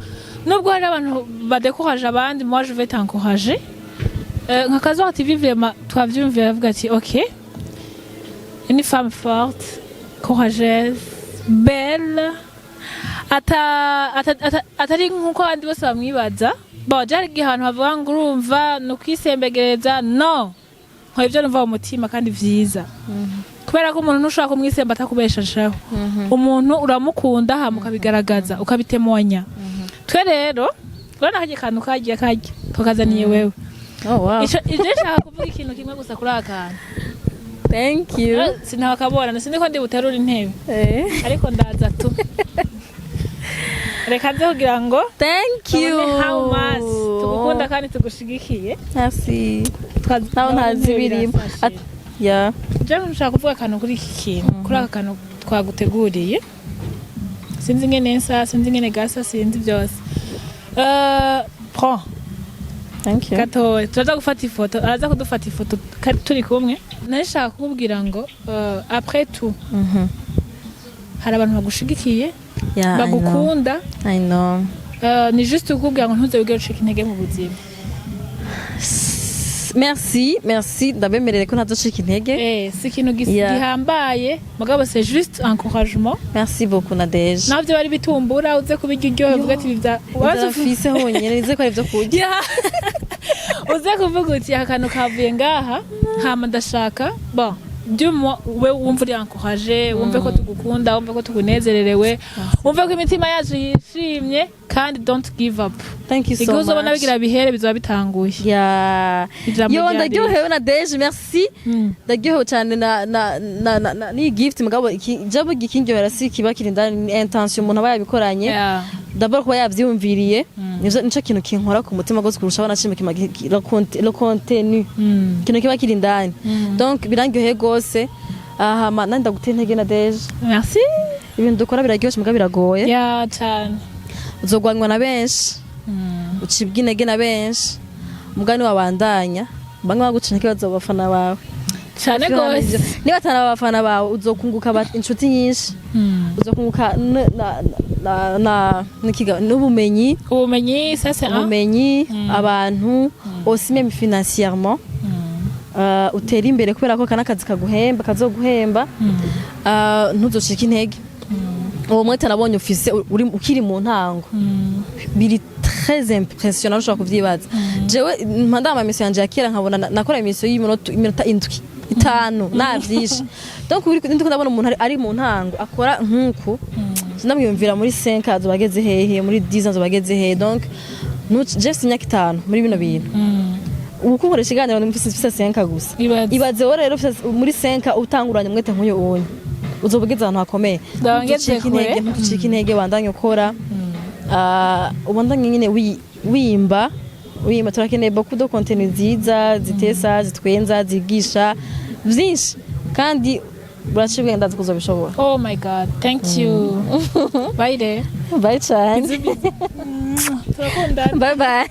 nubwo hari abantu badécourage abandi, moi je vais t'encourager. Nka Kazuar TV vraiment twavyumviye, avuga ati: "Ok, une femme forte, courageuse, belle, atari nkuko abandi bose bamwibaza." Bon, byari igihe abantu bavuga ngo urumva ni ukwisembegereza. No nkora ibyo numva mu mutima kandi vyiza, kubera ko umuntu ntushobora kumwisemba atakubeshajeho. Umuntu uramukunda hama ukabigaragaza, ukabitémoigna. Twe rero urabona karya kantu kagiye karya tukazaniye wewe. Oh wow. Ico ivyo nshaka kuvuga ikintu kimwe gusa kuri aka kantu. Thank you. Sinakabona, sinzi ko ndi buterure intebe, ariko ndaza tu, reka nze kugira ngo Thank you. babone how much tugukunda kandi tugushigikiye. Merci. Naho ntazi ibirimo. Ya. Je nshaka kuvuga akantu kuri iki kintu, kuri aka kantu twaguteguriye. Sinzi ingene nsa, sinzi ingene gasa, sinzi byose. Prends. Thank you. Gatoya turaza gufata ifoto, araza kudufata ifoto turi kumwe. Nari nshaka kukubwira ngo après tout hari abantu bagushigikiye, Yeah, I know. bagukunda. I know. Ni juste kukubwira ngo ntuze wigere ucika intege mu buzima. Merci, merci, ndabemerere ko ntazocika intege. Si ikintu gihambaye, mugabo c'est juste encouragement. Merci beaucoup, Nadege. Naho byo bari bitumbura, uze kubirya uryohe, uvuga ati ibi bya waza Ndafise honyine nize ko ari ibyo kurya. Yeah. Uze kuvuga uti aka kantu kavuye ngaha, hama ndashaka bon du moins we wumva uri encouragé, wumve ko tugukunda, wumve ko tukunezererewe, wumve ko imitima yacu yishimye, kandi don't give up. Thank you so Igihe uzobona much. bigira bihere, bizoba bitanguye. Yeah. Ijambo Yo, rya ndaryohewe na Deje, merci. Ndaryohewe cyane na ni gift, mugabo jambo gikindyohera si kiba kiri ndani, ni intention umuntu aba yabikoranye. D'abord kuba yavyiyumviriye, nivyo nico kintu kinkora ku mutima gose kurushaho nashimye kima le contenu, ikintu kiba kiri indani. Donc birandyoheye gose. Aha nandi ndaguteye intege na Deje. Merci. Ibintu dukora biraryoshe, mugabo biragoye. Ya, cyane. Uzogwanywa na benshi, ucibwa intege na benshi, mugani wabandanya, bamwe baguca intege bazoba abafana bawe. Cyane gose. Niba atari abafana bawe, uzokunguka inshuti nyinshi, uzokunguka n'ubumenyi. Ubumenyi, ça c'est un Ubumenyi, abantu aussi, même financièrement utera imbere, kubera ko kana akazi kaguhemba, kazoguhemba. Ntuzocike intege. Uwo mwete nabonye ufise uri ukiri mu ntango biri très impressionnant, ushobora kuvyibaza. Jewe mpanda ama mission yanje ya kera, nkabona nakora émission y'iminota 7, 5 navyishe. Donc uri ndiko ndabona umuntu ari mu ntango akora nkuku, ndamwiyumvira muri 5 azoba ageze hehe, muri 10 azoba ageze hehe. Donc je mfise imyaka 5 muri bino bintu. Ubu kukoresha ikiganiro mfise 5 gusa. Ibaze. Ibaze wowe rero muri 5 utanguranye umwete nk'uyu unye, uzoba ugeze ahantu hakomeye. Nzaba ngeze Ntucike intege, kure. ntucike intege, bandanye ukora. Ubandanye nyine wimba, wimba. Turakeneye beaucoup de contenu nziza, zitesa, zitwenza, zigisha vyinshi, kandi uraciye ubwenge, ndazi ko uzobishobora. Oh my God, thank you, bye re. Bye cyane. Turakundana. Bye bye.